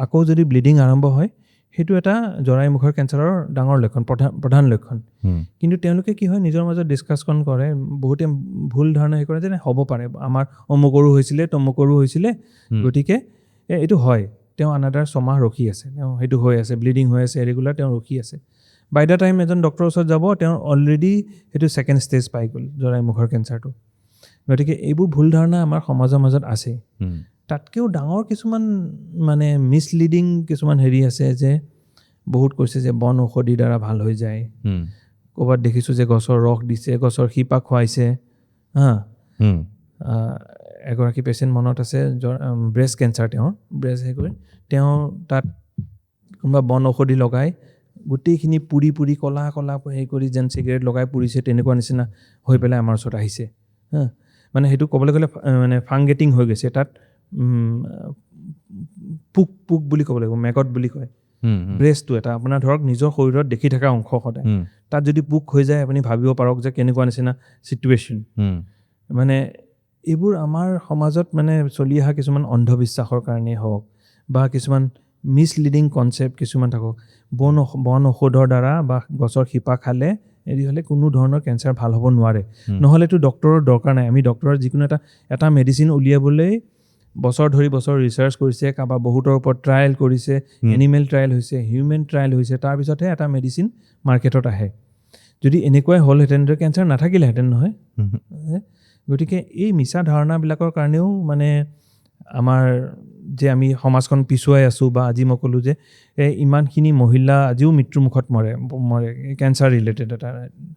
আকৌ যদি ব্লিডিং আৰম্ভ হয়, সেইটো এটা জৰায়ুমুখৰ কেঞ্চাৰৰ ডাঙৰ লক্ষণ, প্ৰধান লক্ষণ। কিন্তু তেওঁলোকে কি হয়, নিজৰ মাজত ডিছকাশ্যন কৰে, বহুতে ভুল ধাৰণা হেৰি কৰে যে নাই, হ'ব পাৰে, আমাৰ অমুকৰো হৈছিলে, তমুকৰো হৈছিলে, গতিকে এইটো হয়। তেওঁ আনাদাৰ 6 মাহ ৰখি আছে, তেওঁ সেইটো হৈ আছে, ব্লিডিং হৈ আছে ৰেগুলাৰ, তেওঁ ৰখি আছে। বাই the time এজন ডক্টৰৰ ওচৰত যাব, তেওঁ অলৰেডি সেইটো ছেকেণ্ড ষ্টেজ পাই গ'ল জৰায়ুমুখৰ কেঞ্চাৰটো। গতিকে এইবোৰ ভুল ধাৰণা আমাৰ সমাজৰ মাজত আছে। তাতকৈও ডাঙৰ কিছুমান মানে মিছলিডিং কিছুমান হেৰি আছে যে বহুত কৈছে যে বন ঔষধিৰ দ্বাৰা ভাল হৈ যায়। ক'ৰবাত দেখিছোঁ যে গছৰ ৰস দিছে, গছৰ শিপা খুৱাইছে। হা, এগৰাকী পেচেণ্ট মনত আছে, ব্ৰেষ্ট কেঞ্চাৰ, তেওঁৰ ব্ৰেষ্ট হেৰি কৰি তেওঁ তাত কোনোবা বন ঔষধি লগাই গোটেইখিনি পুৰি পুৰি ক'লা ক'লা হেৰি কৰি যেন চিগাৰেট লগাই পুৰিছে তেনেকুৱা নিচিনা হৈ পেলাই আমাৰ ওচৰত আহিছে। হা, মানে সেইটো ক'বলৈ গ'লে মানে ফাংগেটিং হৈ গৈছে তাত। পোক পোক বুলি ক'ব লাগিব, মেগট বুলি কয়। ব্ৰেষ্টটো এটা আপোনাৰ ধৰক নিজৰ শৰীৰত দেখি থকা অংশ সদায়, তাত যদি পোক হৈ যায়, আপুনি ভাবিব পাৰক যে কেনেকুৱা নিচিনা চিটুৱেশ্যন। মানে এইবোৰ আমাৰ সমাজত মানে চলি অহা কিছুমান অন্ধবিশ্বাসৰ কাৰণেই হওক বা কিছুমান মিছলিডিং কনচেপ্ট কিছুমান থাকক, বন ঔষধৰ দ্বাৰা বা গছৰ শিপা খালে হেৰি হ'লে কোনো ধৰণৰ কেঞ্চাৰ ভাল হ'ব নোৱাৰে। নহ'লেতো ডক্টৰৰ দৰকাৰ নাই। আমি ডক্টৰৰ যিকোনো এটা মেডিচিন উলিয়াবলৈ বছৰ ধৰি বছৰ ৰিচাৰ্চ কৰিছে, কাৰোবাৰ বহুতৰ ওপৰত ট্ৰায়েল কৰিছে, এনিমেল ট্ৰায়েল হৈছে, হিউমেন ট্ৰায়েল হৈছে, তাৰপিছতহে এটা মেডিচিন মাৰ্কেটত আহে। যদি এনেকুৱাই হ'লহেঁতেন, কেঞ্চাৰ নাথাকিলেহেঁতেন নহয়। গতিকে এই মিছা ধাৰণাবিলাকৰ কাৰণেও মানে আমাৰ যে আমি সমাজখন পিছুৱাই আছোঁ, বা আজি মই ক'লোঁ যে এই ইমানখিনি মহিলা আজিও মৃত্যুমুখত মৰে কেঞ্চাৰ ৰিলেটেড এটা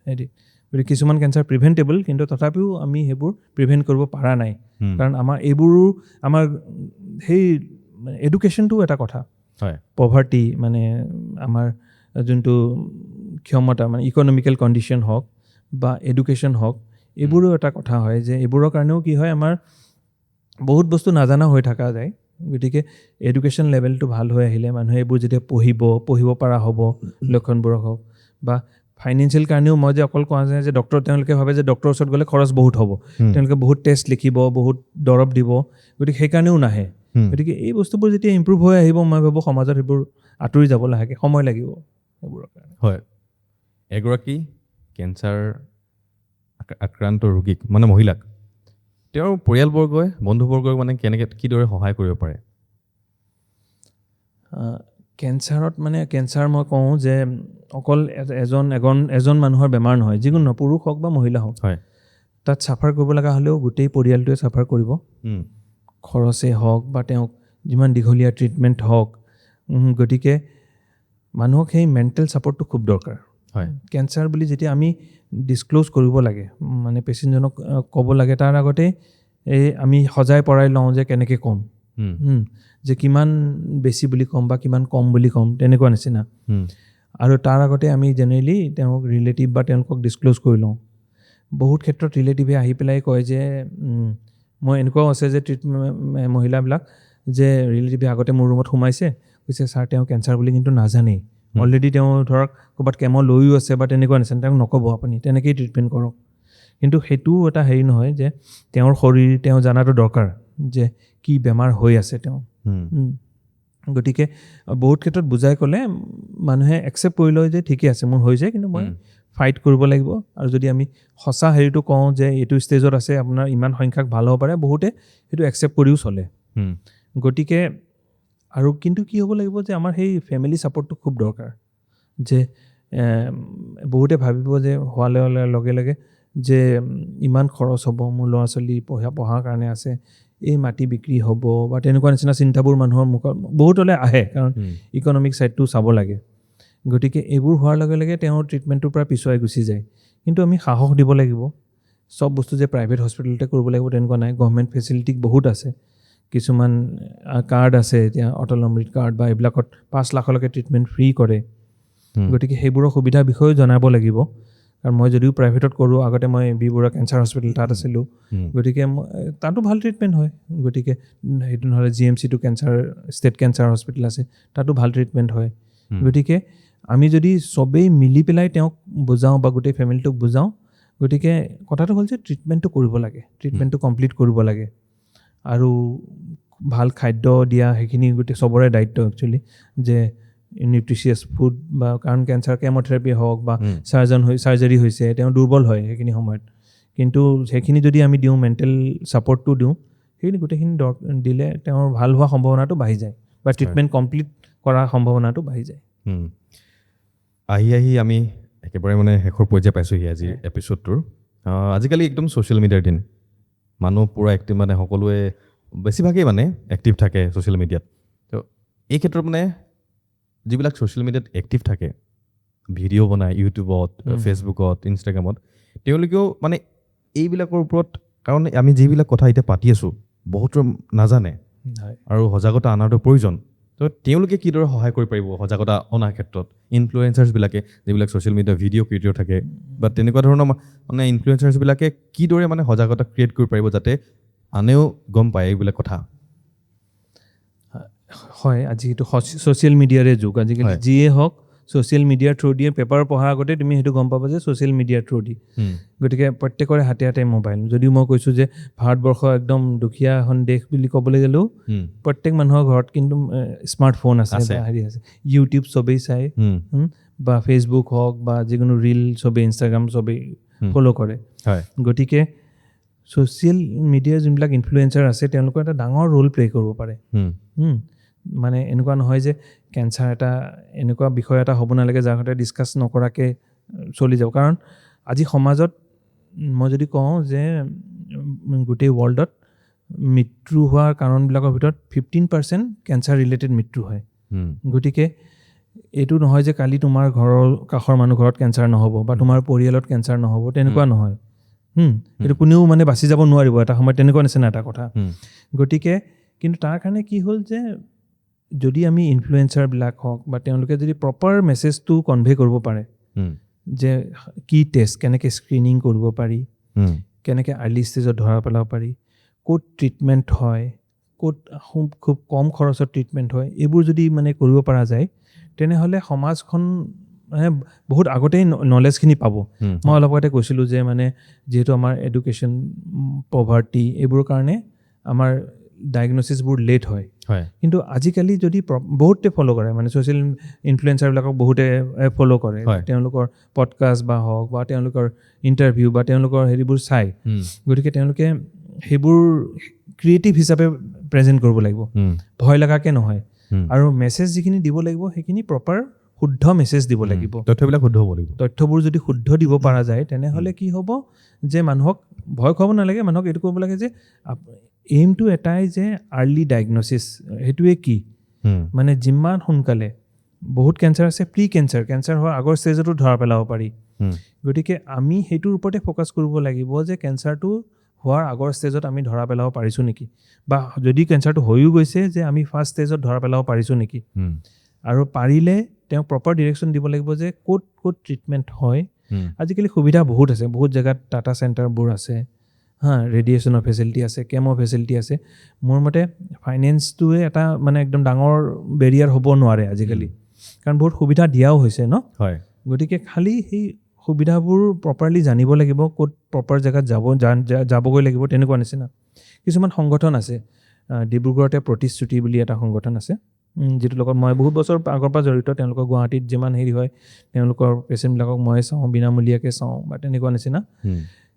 হেৰি। গতিকে কিছুমান কেঞ্চাৰ প্ৰিভেণ্টেবল, কিন্তু তথাপিও আমি সেইবোৰ প্ৰিভেণ্ট কৰিব পৰা নাই, কাৰণ আমাৰ এইবোৰো আমাৰ সেই এডুকেশ্যনটোও এটা কথা। পভাৰ্টি, মানে আমাৰ যোনটো ক্ষমতা, মানে ইকনমিকেল কণ্ডিশ্যন হওক বা এডুকেশ্যন হওক, এইবোৰো এটা কথা হয় যে এইবোৰৰ কাৰণেও কি হয়, আমাৰ বহুত বস্তু নাজানা হৈ থকা যায়। গতিকে এডুকেশ্যন লেভেলটো ভাল হৈ আহিলে মানুহে এইবোৰ যেতিয়া পঢ়িব পৰা হ'ব, লক্ষণবোৰক হওক বা ফাইনেন্সিয়েল কাৰণেও, মই যে অকল কোৱা যায় যে ডক্টৰ, তেওঁলোকে ভাবে যে ডক্টৰৰ ওচৰত গ'লে খৰচ বহুত হ'ব, তেওঁলোকে বহুত টেষ্ট লিখিব, বহুত দৰৱ দিব, গতিকে সেইকাৰণেও নাহে। গতিকে এই বস্তুবোৰ যেতিয়া ইম্প্ৰুভ হৈ আহিব, মই ভাবোঁ সমাজত সেইবোৰ আঁতৰি যাব লাহেকৈ, সময় লাগিব সেইবোৰৰ কাৰণে। হয়, এগৰাকী কেঞ্চাৰ আক্ৰান্ত ৰোগীক, মানে মহিলাক, তেওঁৰ পৰিয়ালবৰ্গই, বন্ধুবৰ্গই মানে কেনেকৈ কিদৰে সহায় কৰিব পাৰে? কেঞ্চাৰত মানে কেঞ্চাৰ মই কওঁ যে অকল এজন মানুহৰ বেমাৰ নহয়, যিকোনো নহয়, পুৰুষ হওক বা মহিলা হওক, তাত চাফাৰ কৰিব লগা হ'লেও গোটেই পৰিয়ালটোৱে চাফাৰ কৰিব, খৰচেই হওক বা তেওঁক যিমান দীঘলীয়া ট্ৰিটমেণ্ট হওক। গতিকে মানুহক সেই মেণ্টেল ছাপৰ্টটো খুব দৰকাৰ। কেঞ্চাৰ বুলি যেতিয়া আমি ডিছক্ল'জ কৰিব লাগে, মানে পেচেণ্টজনক ক'ব লাগে, তাৰ আগতে এই আমি সজাই পৰাই লওঁ যে কেনেকৈ ক'ম, যে কিমান বেছি বুলি ক'ম বা কিমান কম বুলি ক'ম, তেনেকুৱা নিচিনা। আৰু তাৰ আগতে আমি জেনেৰেলি তেওঁক ৰিলেটিভ বা তেওঁলোকক ডিছক্ল'জ কৰি লওঁ। বহুত ক্ষেত্ৰত ৰিলেটিভে আহি পেলাই কয় যে মই এনেকুৱাও আছে যে ট্ৰিটমেণ্ট মহিলাবিলাক যে ৰিলেটিভে আগতে মোৰ ৰুমত সোমাইছে, কৈছে ছাৰ তেওঁ কেঞ্চাৰ বুলি কিন্তু নাজানেই, অলৰেডি তেওঁ ধৰক ক'ৰবাত কেম লৈও আছে বা তেনেকুৱা নিচিনা, তেওঁক নক'ব আপুনি, তেনেকেই ট্ৰিটমেণ্ট কৰক। কিন্তু সেইটোও এটা হেৰি নহয় যে তেওঁৰ শৰীৰ তেওঁ জনাটো দৰকাৰ যে কি বেমাৰ হৈ আছে তেওঁ। গতিকে বহুত ক্ষেত্ৰত বুজাই ক'লে মানুহে একচেপ্ট কৰি লয় যে ঠিকে আছে, মোৰ হৈছে, কিন্তু মই ফাইট কৰিব লাগিব। আৰু যদি আমি সঁচা হেৰিটো কওঁ যে এইটো ষ্টেজত আছে, আপোনাৰ ইমান সংখ্যাক ভাল হ'ব পাৰে, বহুতে সেইটো একচেপ্ট কৰিও চলে। গতিকে আৰু কিন্তু কি হ'ব লাগিব যে আমাৰ সেই ফেমিলি ছাপৰ্টটো খুব দৰকাৰ, যে বহুতে ভাবিব যে হোৱাৰ লগে লগে যে ইমান খৰচ হ'ব, মোৰ ল'ৰা ছোৱালী পঢ়াৰ কাৰণে আছে, এই মাটি বিক্ৰী হ'ব বা তেনেকুৱা নিচিনা চিন্তাবোৰ মানুহৰ মুখত বহুতলৈ আহে, কাৰণ ইকনমিক ছাইডটো চাব লাগে। গতিকে এইবোৰ হোৱাৰ লগে লগে তেওঁৰ ট্ৰিটমেণ্টটোৰ পৰা পিছুৱাই গুচি যায়। কিন্তু আমি সাহস দিব লাগিব, চব বস্তু যে প্ৰাইভেট হস্পিটেলতে কৰিব লাগিব তেনেকুৱা নাই, গভমেণ্ট ফেচিলিটি বহুত আছে, কিছুমান কাৰ্ড আছে এতিয়া অটল অমৃত কাৰ্ড বা এইবিলাকত 5 লাখলৈকে ট্ৰিটমেণ্ট ফ্ৰী কৰে। গতিকে সেইবোৰৰ সুবিধাৰ বিষয়েও জনাব লাগিব। কাৰণ মই যদিও প্ৰাইভেটত কৰোঁ, আগতে মই বি বৰুৱা কেঞ্চাৰ হস্পিটেল তাত আছিলোঁ, গতিকে মই তাতো ভাল ট্ৰিটমেণ্ট হয়। গতিকে সেইটো নহ'লে জি এম চিটো ষ্টেট কেঞ্চাৰ হস্পিটেল আছে, তাতো ভাল ট্ৰিটমেণ্ট হয়। গতিকে আমি যদি চবেই মিলি পেলাই তেওঁক বুজাওঁ বা গোটেই ফেমিলিটোক বুজাওঁ, গতিকে কথাটো হ'ল যে ট্ৰিটমেণ্টটো কৰিব লাগে, ট্ৰিটমেণ্টটো কমপ্লিট কৰিব লাগে আৰু ভাল খাদ্য দিয়া, সেইখিনি গোটেই চবৰে দায়িত্ব একচুৱেলি, যে নিউট্ৰিচিয়াছ ফুড বা কাৰণ কেঞ্চাৰ কেম'থেৰাপি হওক বা চাৰ্জাৰী হৈছে, তেওঁ দুৰ্বল হয় সেইখিনি সময়ত, কিন্তু সেইখিনি যদি আমি দিওঁ, মেণ্টেল ছাপৰ্টটো দিওঁ, সেইখিনি গোটেইখিনি দিলে তেওঁৰ ভাল হোৱা সম্ভাৱনাটো বাঢ়ি যায় বা ট্ৰিটমেণ্ট কমপ্লিট কৰাৰ সম্ভাৱনাটো বাঢ়ি যায়। আহি আহি আমি একেবাৰে মানে শেষৰ পৰ্যায় পাইছোঁহি আজিৰ এপিছ'ডটোৰ। আজিকালি একদম ছ'চিয়েল মিডিয়াৰ দিন, মানুহ পূৰা এক্টিভ, মানে সকলোৱে বেছিভাগেই মানে এক্টিভ থাকে ছ'চিয়েল মিডিয়াত। তো এই ক্ষেত্ৰত মানে যিবিলাক ছ'চিয়েল মিডিয়াত এক্টিভ থাকে, ভিডিঅ' বনায় ইউটিউবত, ফেচবুকত, ইনষ্টাগ্ৰামত, তেওঁলোকেও মানে এইবিলাকৰ ওপৰত, কাৰণ আমি যিবিলাক কথা এতিয়া পাতি আছোঁ বহুতৰ নাজানে আৰু সজাগতা অনাটো প্ৰয়োজন। তো তেওঁলোকে কিদৰে সহায় কৰিব পাৰিব সজাগতা অনাৰ ক্ষেত্ৰত? ইনফ্লুৱেঞ্চাৰ্ছবিলাকে, যিবিলাক ছ'চিয়েল মিডিয়া ভিডিঅ' ক্ৰিয়েটৰ থাকে বা তেনেকুৱা ধৰণৰ মানে ইনফ্লুৱেঞ্চাৰ্ছবিলাকে কিদৰে মানে সজাগতা ক্ৰিয়েট কৰিব পাৰিব যাতে আনেও গম পায় এইবিলাক কথা? হয়, আজি এইটো ছ'চিয়েল মিডিয়াৰে যুগ। আজিকালি যিয়ে হওক, ছ'চিয়েল মিডিয়াৰ থ্ৰু দিয়ে। পেপাৰ পঢ়াৰ আগতে তুমি সেইটো গম পাবা যে ছ'চিয়েল মিডিয়াৰ থ্ৰু দি। গতিকে প্ৰত্যেকৰে হাতে হাতে মোবাইল। যদিও মই কৈছোঁ যে ভাৰতবৰ্ষ একদম দুখীয়া এখন দেশ বুলি ক'বলৈ গ'লেও প্ৰত্যেক মানুহৰ ঘৰত কিন্তু স্মাৰ্টফোন আছে আছে। বা হেৰি আছে, ইউটিউব চবেই চায় বা ফেচবুক হওক বা যিকোনো ৰিল চবেই, ইনষ্টাগ্ৰাম চবেই ফ'ল' কৰে। গতিকে ছ'চিয়েল মিডিয়াৰ যোনবিলাক ইনফ্লুৱেঞ্চাৰ আছে, তেওঁলোকৰ এটা ডাঙৰ ৰোল প্লে' কৰিব পাৰে। মানে এনেকুৱা নহয় যে কেঞ্চাৰ এটা এনেকুৱা বিষয় এটা হ'ব নালাগে যাৰ সৈতে ডিছকাছ নকৰাকৈ চলি যাব। কাৰণ আজি সমাজত মই যদি কওঁ যে গোটেই ৱৰ্ল্ডত মৃত্যু হোৱাৰ কাৰণবিলাকৰ ভিতৰত 15% কেঞ্চাৰ ৰিলেটেড মৃত্যু হয়। গতিকে এইটো নহয় যে কালি তোমাৰ ঘৰৰ কাষৰ মানুহ ঘৰত কেঞ্চাৰ নহ'ব বা তোমাৰ পৰিয়ালত কেঞ্চাৰ নহ'ব, তেনেকুৱা নহয়। এইটো কোনেও মানে বাচি যাব নোৱাৰিব এটা সময়ত, তেনেকুৱা নিচিনা এটা কথা। গতিকে কিন্তু তাৰ কাৰণে কি হ'ল যে যদি আমি ইনফ্লুৱেঞ্চাৰবিলাক হওক বা তেওঁলোকে যদি প্ৰপাৰ মেছেজটো কনভে কৰিব পাৰে যে কি টেষ্ট, কেনেকৈ স্ক্ৰিনিং কৰিব পাৰি, কেনেকৈ আৰ্লি ষ্টেজত ধৰা পেলাব পাৰি, ক'ত ট্ৰিটমেণ্ট হয়, ক'ত খুব খুব কম খৰচত ট্ৰিটমেণ্ট হয়, এইবোৰ যদি মানে কৰিব পৰা যায়, তেনেহ'লে সমাজখন মানে বহুত আগতেই নলেজখিনি পাব। মই অলপ আগতে কৈছিলোঁ যে মানে যিহেতু আমাৰ এডুকেশ্যন, পভাৰ্টি, এইবোৰৰ কাৰণে আমাৰ ডায়েগন'চিছবোৰ লেট হয়। কিন্তু আজিকালি যদি বহুতে ফ'ল' কৰে, মানে ছ'চিয়েল ইনফ্লুৱেঞ্চাৰবিলাকক বহুতে ফ'ল' কৰে, তেওঁলোকৰ পডকাষ্ট বা হওক বা তেওঁলোকৰ ইণ্টাৰভিউ বা তেওঁলোকৰ হেৰিবোৰ চায়। গতিকে তেওঁলোকে সেইবোৰ ক্ৰিয়েটিভ হিচাপে প্ৰেজেণ্ট কৰিব লাগিব, ভয় লগাকৈ নহয়। আৰু মেছেজ যিখিনি দিব লাগিব, সেইখিনি প্ৰপাৰ শুদ্ধ মেছেজ দিব লাগিব। তথ্যবিলাক শুদ্ধ হ'ব লাগিব। তথ্যবোৰ যদি শুদ্ধ দিব পৰা যায়, তেনেহ'লে কি হ'ব যে মানুহক ভয় খুৱাব নালাগে। মানুহক এইটো ক'ব লাগে যে এইমটো এটাই যে আৰ্লি ডায়েগন'চিছ, সেইটোৱে কি মানে যিমান সোনকালে, বহুত কেঞ্চাৰ আছে প্ৰি কেঞ্চাৰ, কেঞ্চাৰ হোৱাৰ আগৰ ষ্টেজতো ধৰা পেলাব পাৰি। গতিকে আমি সেইটোৰ ওপৰতে ফ'কাছ কৰিব লাগিব যে কেঞ্চাৰটো হোৱাৰ আগৰ ষ্টেজত আমি ধৰা পেলাব পাৰিছোঁ নেকি, বা যদি কেঞ্চাৰটো হৈও গৈছে যে আমি ফাৰ্ষ্ট ষ্টেজত ধৰা পেলাব পাৰিছোঁ নেকি। আৰু পাৰিলে তেওঁক প্ৰপাৰ ডিৰেকশ্যন দিব লাগিব যে ক'ত ক'ত ট্ৰিটমেণ্ট হয়। আজিকালি সুবিধা বহুত আছে, বহুত জেগাত টাটা চেণ্টাৰবোৰ আছে, হা, ৰেডিয়েশ্যনৰ ফেচিলিটি আছে, কেম' ফেচিলিটি আছে। মোৰ মতে ফাইনেন্সটোৱে এটা মানে একদম ডাঙৰ বেৰিয়াৰ হ'ব নোৱাৰে আজিকালি, কাৰণ বহুত সুবিধা দিয়াও হৈছে ন। গতিকে খালি সেই সুবিধাবোৰ প্ৰপাৰলি জানিব লাগিব, ক'ত প্ৰপাৰ জেগাত যাবগৈ লাগিব, তেনেকুৱা নিচিনা। কিছুমান সংগঠন আছে, ডিব্ৰুগড়তে প্ৰতিশ্ৰুতি বুলি এটা সংগঠন আছে, যিটোৰ লগত মই বহুত বছৰ আগৰ পৰা জড়িত। তেওঁলোকৰ গুৱাহাটীত যিমান হেৰি হয়, তেওঁলোকৰ পেচেণ্টবিলাকক মই চাওঁ, বিনামূলীয়াকৈ চাওঁ বা তেনেকুৱা নিচিনা।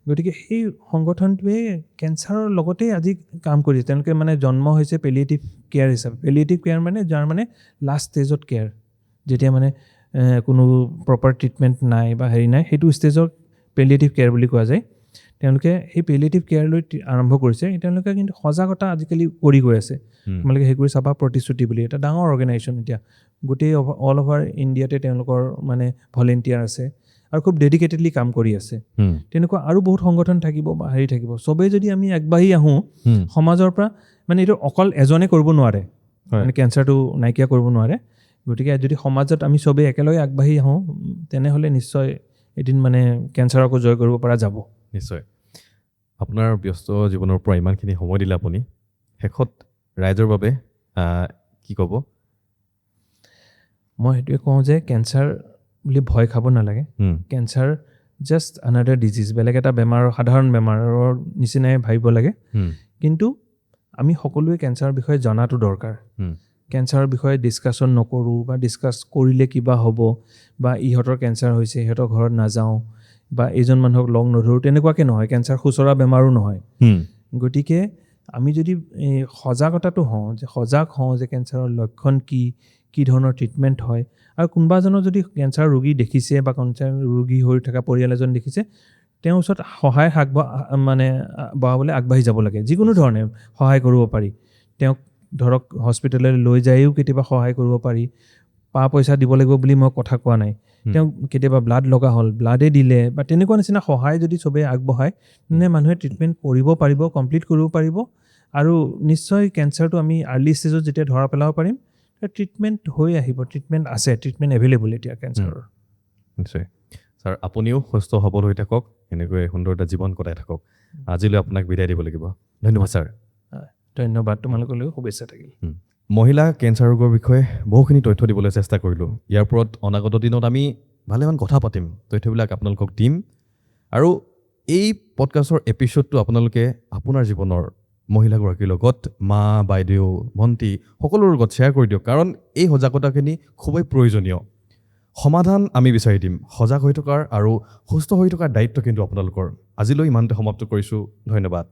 গতিকে সেই সংগঠনটোৱে কেঞ্চাৰৰ লগতেই আজি কাম কৰিছে। তেওঁলোকে মানে জন্ম হৈছে পেলিয়েটিভ কেয়াৰ হিচাপে। পেলিয়েটিভ কেয়াৰ মানে যাৰ মানে লাষ্ট ষ্টেজত কেয়াৰ, যেতিয়া মানে কোনো প্ৰপাৰ ট্ৰিটমেণ্ট নাই বা হেৰি নাই, সেইটো ষ্টেজক পেলিয়েটিভ কেয়াৰ বুলি কোৱা যায়। তেওঁলোকে সেই পেলিয়েটিভ কেয়াৰ লৈ আৰম্ভ কৰিছে। তেওঁলোকে কিন্তু সজাগতা আজিকালি কৰি গৈ আছে। তোমালোকে সেই কৰি চাবা, প্ৰতিশ্ৰুতি বুলি এটা ডাঙৰ অৰ্গেনাইজেশ্যন এতিয়া গোটেই অল অভাৰ ইণ্ডিয়াতে তেওঁলোকৰ মানে ভলেণ্টিয়াৰ আছে আৰু খুব ডেডিকেটেডলি কাম কৰি আছে। তেনেকুৱা আৰু বহুত সংগঠন থাকিব বা হেৰি থাকিব। চবেই যদি আমি আগবাঢ়ি আহোঁ সমাজৰ পৰা, মানে এইটো অকল এজনে কৰিব নোৱাৰে, মানে কেঞ্চাৰটো নাইকিয়া কৰিব নোৱাৰে। গতিকে যদি সমাজত আমি চবেই একেলগে আগবাঢ়ি আহোঁ, তেনেহ'লে নিশ্চয় এদিন মানে কেঞ্চাৰকো জয় কৰিব পৰা যাব। নিশ্চয়। আপোনাৰ ব্যস্ত জীৱনৰ পৰা ইমানখিনি সময় দিলে আপুনি, শেষত ৰাইজৰ বাবে কি ক'ব? মই সেইটোৱে কওঁ যে কেঞ্চাৰ বুলি ভয় খাব নালাগে। কেঞ্চাৰ জাষ্ট আনাডাৰ ডিজিজ, বেলেগ এটা বেমাৰৰ, সাধাৰণ বেমাৰৰ নিচিনাই ভাবিব লাগে। কিন্তু আমি সকলোৱে কেঞ্চাৰৰ বিষয়ে জনাটো দৰকাৰ। কেঞ্চাৰৰ বিষয়ে ডিছকাশ্যন নকৰোঁ বা ডিছকাছ কৰিলে কিবা হ'ব বা ইহঁতৰ কেঞ্চাৰ হৈছে, ইহঁতৰ ঘৰত নাযাওঁ বা এইজন মানুহক লগ নধৰোঁ, তেনেকুৱাকৈ নহয়। কেঞ্চাৰ খুচৰা বেমাৰো নহয়। গতিকে আমি যদি এই সজাগতাটো হওঁ, যে সজাগ হওঁ যে কেঞ্চাৰৰ লক্ষণ কি, কি ধৰণৰ ট্ৰিটমেণ্ট হয়, আৰু কোনোবা এজনৰ যদি কেঞ্চাৰ ৰোগী দেখিছে বা কেঞ্চাৰ ৰোগী হৈ থকা পৰিয়াল এজন দেখিছে, তেওঁৰ ওচৰত সহায় মানে বঢ়াবলৈ আগবাঢ়ি যাব লাগে। যিকোনো ধৰণে সহায় কৰিব পাৰি। তেওঁক ধৰক হস্পিটেললৈ লৈ যায়ো কেতিয়াবা সহায় কৰিব পাৰি। পা পইচা দিব লাগিব বুলি মই কথা কোৱা নাই। তেওঁক কেতিয়াবা ব্লাড লগা হ'ল, ব্লাডে দিলে বা তেনেকুৱা নিচিনা সহায় যদি চবেই আগবঢ়ায়, তেনে মানুহে ট্ৰিটমেণ্ট কৰিব পাৰিব, কমপ্লিট কৰিব পাৰিব। আৰু নিশ্চয় কেঞ্চাৰটো আমি আৰ্লি ষ্টেজত যেতিয়া ধৰা পেলাব পাৰিম, ট্ৰিটমেণ্ট হৈ আহিব। ট্ৰিটমেণ্ট আছে, ট্ৰিটমেণ্ট এভেইলেবল এতিয়া কেঞ্চাৰৰ। নিশ্চয় ছাৰ, আপুনিও সুস্থ সবল হৈ থাকক, এনেকৈ সুন্দৰ এটা জীৱন কটাই থাকক। আজিলৈ আপোনাক বিদায় দিব লাগিব। ধন্যবাদ ছাৰ। ধন্যবাদ, তোমালোকলৈও শুভেচ্ছা থাকিল। মহিলা কেঞ্চাৰ ৰোগৰ বিষয়ে বহুখিনি তথ্য দিবলৈ চেষ্টা কৰিলোঁ। ইয়াৰ ওপৰত অনাগত দিনত আমি ভালেমান কথা পাতিম, তথ্যবিলাক আপোনালোকক দিম। আৰু এই পডকাষ্টৰ এপিছ'ডটো আপোনালোকে আপোনাৰ জীৱনৰ মহিলাগৰাকীৰ লগত, মা, বাইদেউ, ভণ্টি সকলোৰে লগত শ্বেয়াৰ কৰি দিয়ক, কাৰণ এই সজাগতাখিনি খুবেই প্ৰয়োজনীয়। সমাধান আমি বিচাৰি দিম। সজাগ হৈ থকাৰ আৰু সুস্থ হৈ থকাৰ দায়িত্ব কিন্তু আপোনালোকৰ। আজিলৈ ইমানতে সমাপ্ত কৰিছোঁ। ধন্যবাদ।